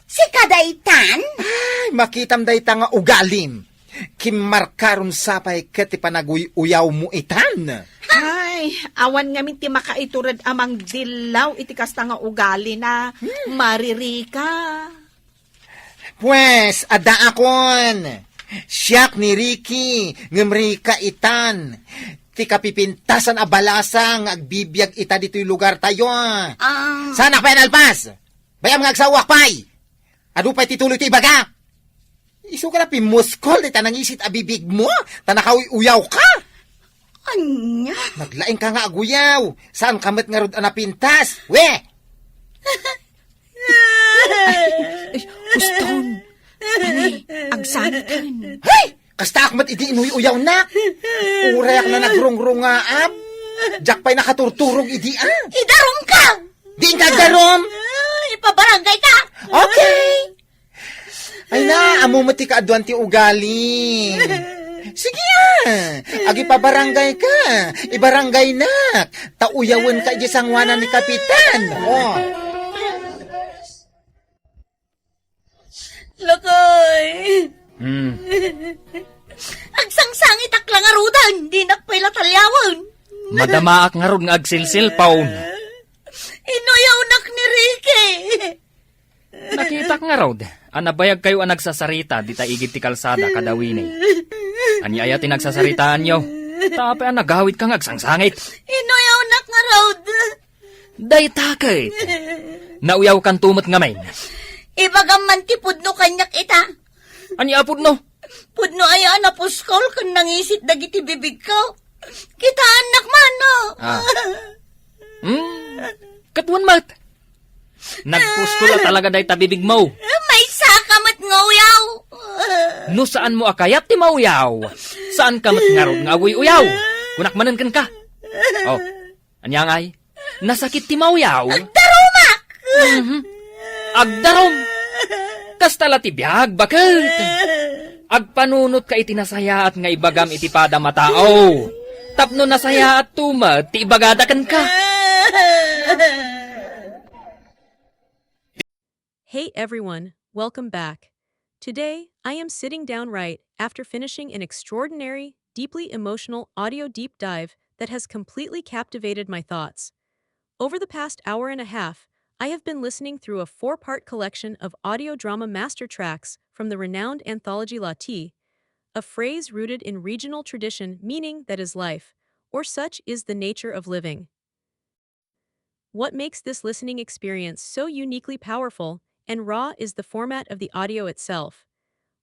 Sika daytan? Ay, makitam dayta nga ugalim. Kimmarkaron sapay ket ti panaguy-uyawmo itan. Ay, awan ngamin ti makaitured a mangdillaw iti kasta nga ugalina, Mari Rica. Pues, addaakon. Siak ni Ricky, ngem Rica itan. Ti kapipintasan a balasa nga agbibiag ita ditoy lugartayo. Ah. Saanak pay a nalpas? Bay-am nga agsawak pay. Adu pay ti tuloy ti ibaga. Isu ka na pimuskol dita nangisit a bibigmo, ta nakauy-uyawka. Ania? Naglaingka nga aguyaw. Saanka met ngarud a napintas? We! Ay, uston. Ani, agsangiten. Hay! Kastaak met idi inuy-uyawnak. Urayak na nagrungrungaab. Diak pay nakaturturog idi, ah. Idarumka! Diinka agdarum? Ah, ipabaranggayka! Okay. Ay na, ammo met ti kaaduan ti ugali. Sige, ah. Agipabaranggayka. Ibarangaynak. Ta uyawenka idiay sangoanan ni Kapitan. Oh. Lakay. Hmm. Agsangsangitak la ngaruden, dinak pay la taliawen. Madamaak ngarud nga agsilsilpaw. Inuyawnak ni Ricky. Nakitak ngarud a nabayagkayo a nagsasarita dita igid ti kalsada kadawini. Ania aya ti nagsasaritaanyo? Ta apay a nagawitka nga agsangsangit? Inuyawnak ngarud. Dayta ket, nauyawkanto met ngamin. Ibagam man ti pudno kaniak ita. Ania a pudno? Pudno aya a napuskol ken nangisit dagiti bibigko. Kitaennak man, no? Ah. Hmm, ket wen met. Nagpuskol a talaga dayta bibigmo. Maysaka met nga uyaw. No saanmo a kayat ti mauyaw, saanka met ngarud nga aguy-uyaw. Kunak manen kenka. Oh, ania ngay? Nasakit ti mauyaw? Agdarumak! Mhm. Agdarum! Kasta la ti biag, baket! Agpanunotka iti nasayaat nga ibagam iti padam a tao. Tapno nasayaatto met ti ibagada kenka. Hey everyone, welcome back. Today, I am sitting down right after finishing an extraordinary, deeply emotional audio deep dive that has completely captivated my thoughts. Over the past hour and a half, I have been listening through a four-part collection of audio drama master tracks from the renowned anthology La T, a phrase rooted in regional tradition meaning that is life, or such is the nature of living. What makes this listening experience so uniquely powerful and raw is the format of the audio itself.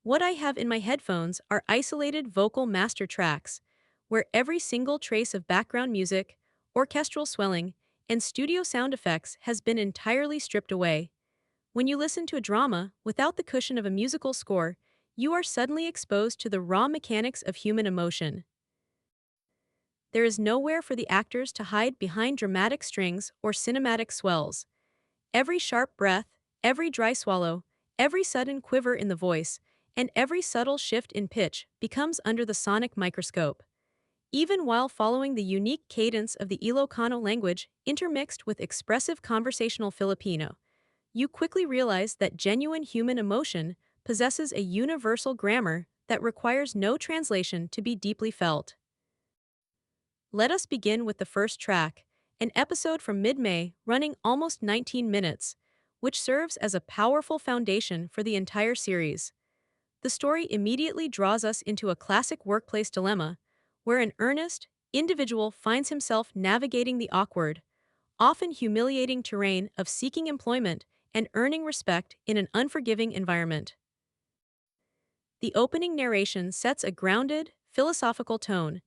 What I have in my headphones are isolated vocal master tracks, where every single trace of background music, orchestral swelling, and studio sound effects has been entirely stripped away. When you listen to a drama without the cushion of a musical score, you are suddenly exposed to the raw mechanics of human emotion. There is nowhere for the actors to hide behind dramatic strings or cinematic swells. Every sharp breath, every dry swallow, every sudden quiver in the voice, and every subtle shift in pitch becomes under the sonic microscope. even while following the unique cadence of the Ilocano language intermixed with expressive conversational Filipino. You quickly realize that genuine human emotion possesses a universal grammar that requires no translation to be deeply felt. Let us begin with the first track, an episode from mid-May running almost nineteen minutes, which serves as a powerful foundation for the entire series. The story immediately draws us into a classic workplace dilemma, where an earnest individual finds himself navigating the awkward, often humiliating terrain of seeking employment and earning respect in an unforgiving environment. The opening narration sets a grounded, philosophical tone,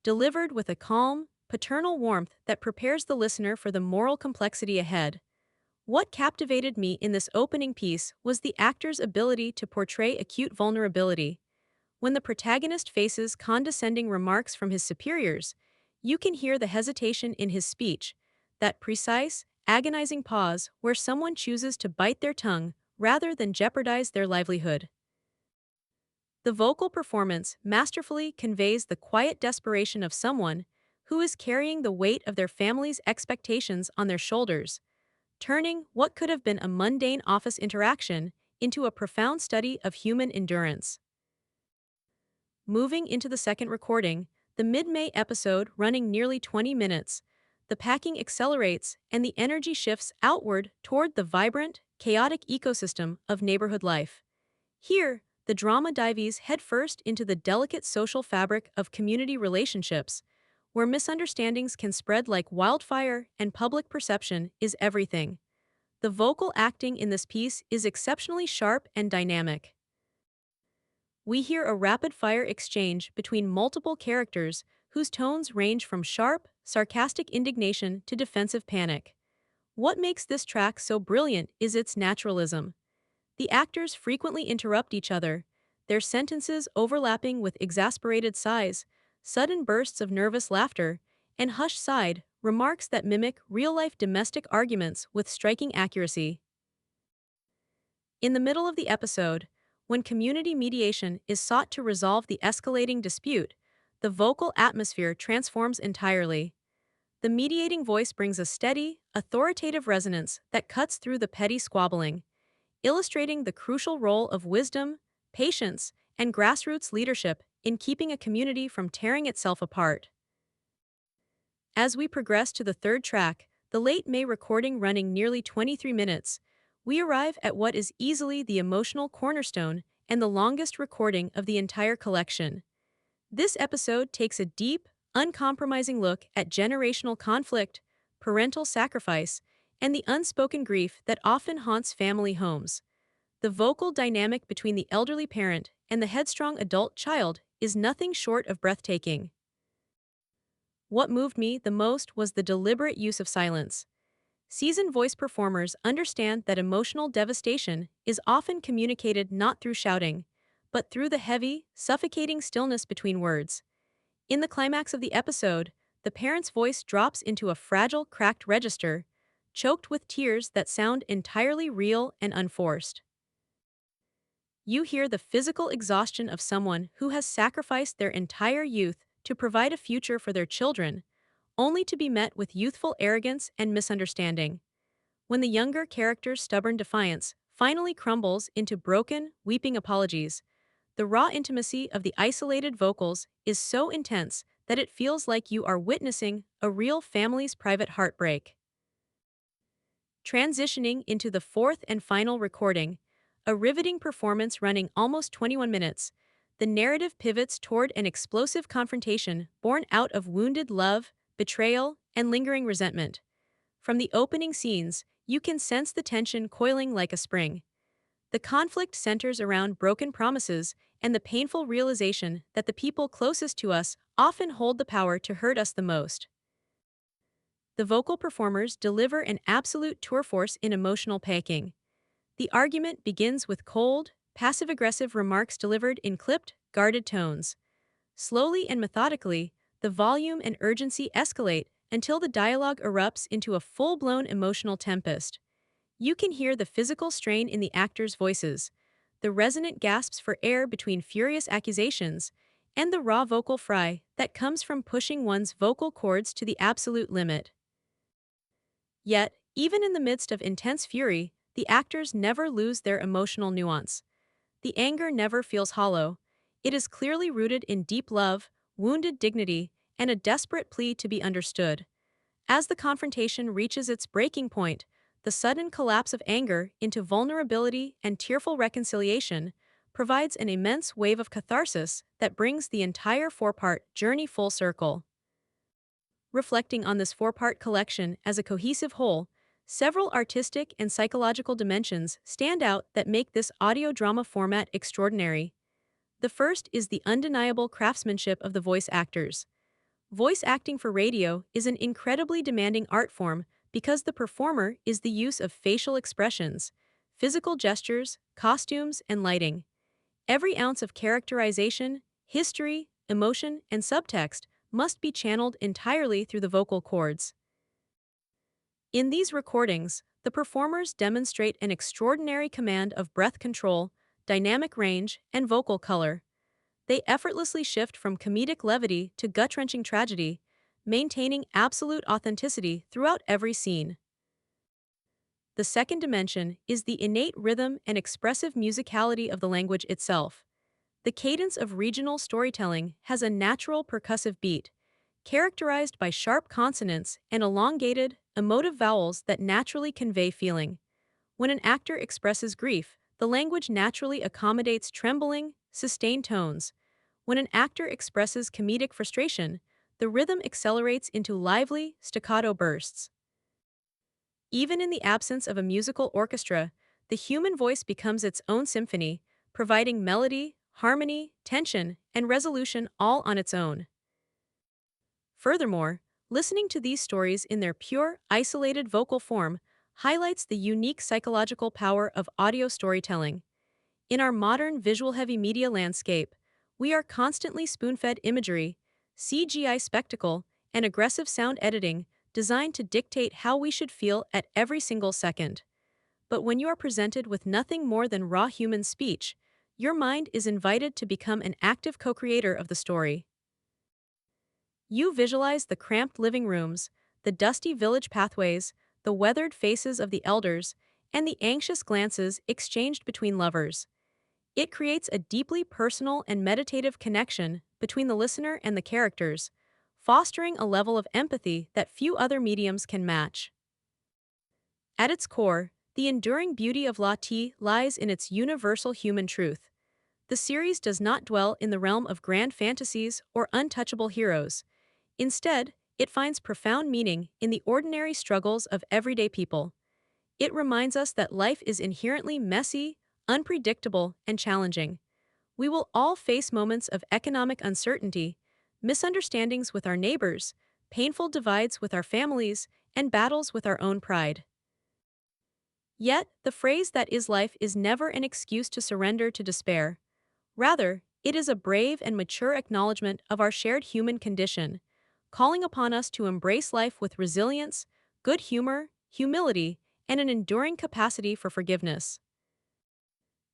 delivered with a calm, paternal warmth that prepares the listener for the moral complexity ahead. What captivated me in this opening piece was the actor's ability to portray acute vulnerability. When the protagonist faces condescending remarks from his superiors, you can hear the hesitation in his speech, that precise, agonizing pause where someone chooses to bite their tongue rather than jeopardize their livelihood. The vocal performance masterfully conveys the quiet desperation of someone who is carrying the weight of their family's expectations on their shoulders, turning what could have been a mundane office interaction into a profound study of human endurance. Moving into the second recording, the mid-May episode running nearly twenty minutes, the pacing accelerates and the energy shifts outward toward the vibrant, chaotic ecosystem of neighborhood life. Here, the drama dives headfirst into the delicate social fabric of community relationships, where misunderstandings can spread like wildfire and public perception is everything. The vocal acting in this piece is exceptionally sharp and dynamic. We hear a rapid-fire exchange between multiple characters whose tones range from sharp, sarcastic indignation to defensive panic. What makes this track so brilliant is its naturalism. The actors frequently interrupt each other, their sentences overlapping with exasperated sighs, sudden bursts of nervous laughter, and hushed side remarks that mimic real-life domestic arguments with striking accuracy. In the middle of the episode, when community mediation is sought to resolve the escalating dispute, the vocal atmosphere transforms entirely. The mediating voice brings a steady, authoritative resonance that cuts through the petty squabbling, illustrating the crucial role of wisdom, patience, and grassroots leadership in keeping a community from tearing itself apart. As we progress to the third track, the late May recording running nearly twenty-three minutes, we arrive at what is easily the emotional cornerstone and the longest recording of the entire collection. This episode takes a deep, uncompromising look at generational conflict, parental sacrifice, and the unspoken grief that often haunts family homes. The vocal dynamic between the elderly parent and the headstrong adult child is nothing short of breathtaking. What moved me the most was the deliberate use of silence. Seasoned voice performers understand that emotional devastation is often communicated not through shouting, but through the heavy, suffocating stillness between words. In the climax of the episode, the parent's voice drops into a fragile, cracked register, choked with tears that sound entirely real and unforced. You hear the physical exhaustion of someone who has sacrificed their entire youth to provide a future for their children, only to be met with youthful arrogance and misunderstanding. When the younger character's stubborn defiance finally crumbles into broken, weeping apologies, the raw intimacy of the isolated vocals is so intense that it feels like you are witnessing a real family's private heartbreak. Transitioning into the fourth and final recording, a riveting performance running almost twenty-one minutes, the narrative pivots toward an explosive confrontation born out of wounded love, betrayal, and lingering resentment. From the opening scenes, you can sense the tension coiling like a spring. The conflict centers around broken promises and the painful realization that the people closest to us often hold the power to hurt us the most. The vocal performers deliver an absolute tour force in emotional pacing. The argument begins with cold, passive-aggressive remarks delivered in clipped, guarded tones. Slowly and methodically, the volume and urgency escalate until the dialogue erupts into a full-blown emotional tempest. You can hear the physical strain in the actors' voices, the resonant gasps for air between furious accusations, and the raw vocal fry that comes from pushing one's vocal cords to the absolute limit. Yet, even in the midst of intense fury, the actors never lose their emotional nuance. The anger never feels hollow. It is clearly rooted in deep love, wounded dignity, and a desperate plea to be understood. As the confrontation reaches its breaking point, the sudden collapse of anger into vulnerability and tearful reconciliation provides an immense wave of catharsis that brings the entire four-part journey full circle. Reflecting on this four-part collection as a cohesive whole, several artistic and psychological dimensions stand out that make this audio drama format extraordinary. The first is the undeniable craftsmanship of the voice actors. Voice acting for radio is an incredibly demanding art form because the performer is the use of facial expressions, physical gestures, costumes, and lighting. Every ounce of characterization, history, emotion, and subtext must be channeled entirely through the vocal cords. In these recordings, the performers demonstrate an extraordinary command of breath control, dynamic range, and vocal color. They effortlessly shift from comedic levity to gut-wrenching tragedy, maintaining absolute authenticity throughout every scene. The second dimension is the innate rhythm and expressive musicality of the language itself. The cadence of regional storytelling has a natural percussive beat, characterized by sharp consonants and elongated, emotive vowels that naturally convey feeling. When an actor expresses grief, the language naturally accommodates trembling, sustained tones. When an actor expresses comedic frustration, the rhythm accelerates into lively, staccato bursts. Even in the absence of a musical orchestra, the human voice becomes its own symphony, providing melody, harmony, tension, and resolution all on its own. Furthermore, listening to these stories in their pure, isolated vocal form highlights the unique psychological power of audio storytelling. In our modern visual-heavy media landscape, we are constantly spoon-fed imagery, C G I spectacle, and aggressive sound editing designed to dictate how we should feel at every single second. But when you are presented with nothing more than raw human speech, your mind is invited to become an active co-creator of the story. You visualize the cramped living rooms, the dusty village pathways, the weathered faces of the elders, and the anxious glances exchanged between lovers. It creates a deeply personal and meditative connection between the listener and the characters, fostering a level of empathy that few other mediums can match. At its core, the enduring beauty of La T lies in its universal human truth. The series does not dwell in the realm of grand fantasies or untouchable heroes. Instead, it finds profound meaning in the ordinary struggles of everyday people. It reminds us that life is inherently messy, unpredictable, and challenging. We will all face moments of economic uncertainty, misunderstandings with our neighbors, painful divides with our families, and battles with our own pride. Yet, the phrase "that is life" is never an excuse to surrender to despair. Rather, it is a brave and mature acknowledgement of our shared human condition, calling upon us to embrace life with resilience, good humor, humility, and an enduring capacity for forgiveness.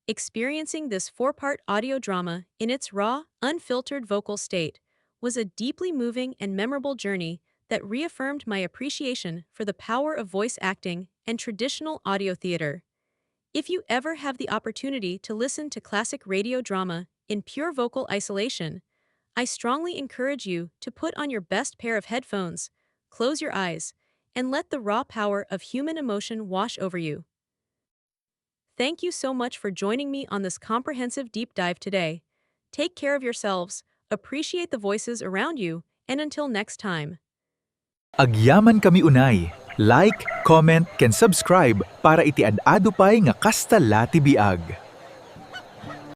Experiencing this four-part audio drama in its raw, unfiltered vocal state was a deeply moving and memorable journey that reaffirmed my appreciation for the power of voice acting and traditional audio theater. If you ever have the opportunity to listen to classic radio drama in pure vocal isolation, I strongly encourage you to put on your best pair of headphones, close your eyes, and let the raw power of human emotion wash over you. Thank you so much for joining me on this comprehensive deep dive today. Take care of yourselves, appreciate the voices around you, and until next time. Agyaman kami unay. Like, comment, ken subscribe para iti ad-adu pay nga kasta la ti biag.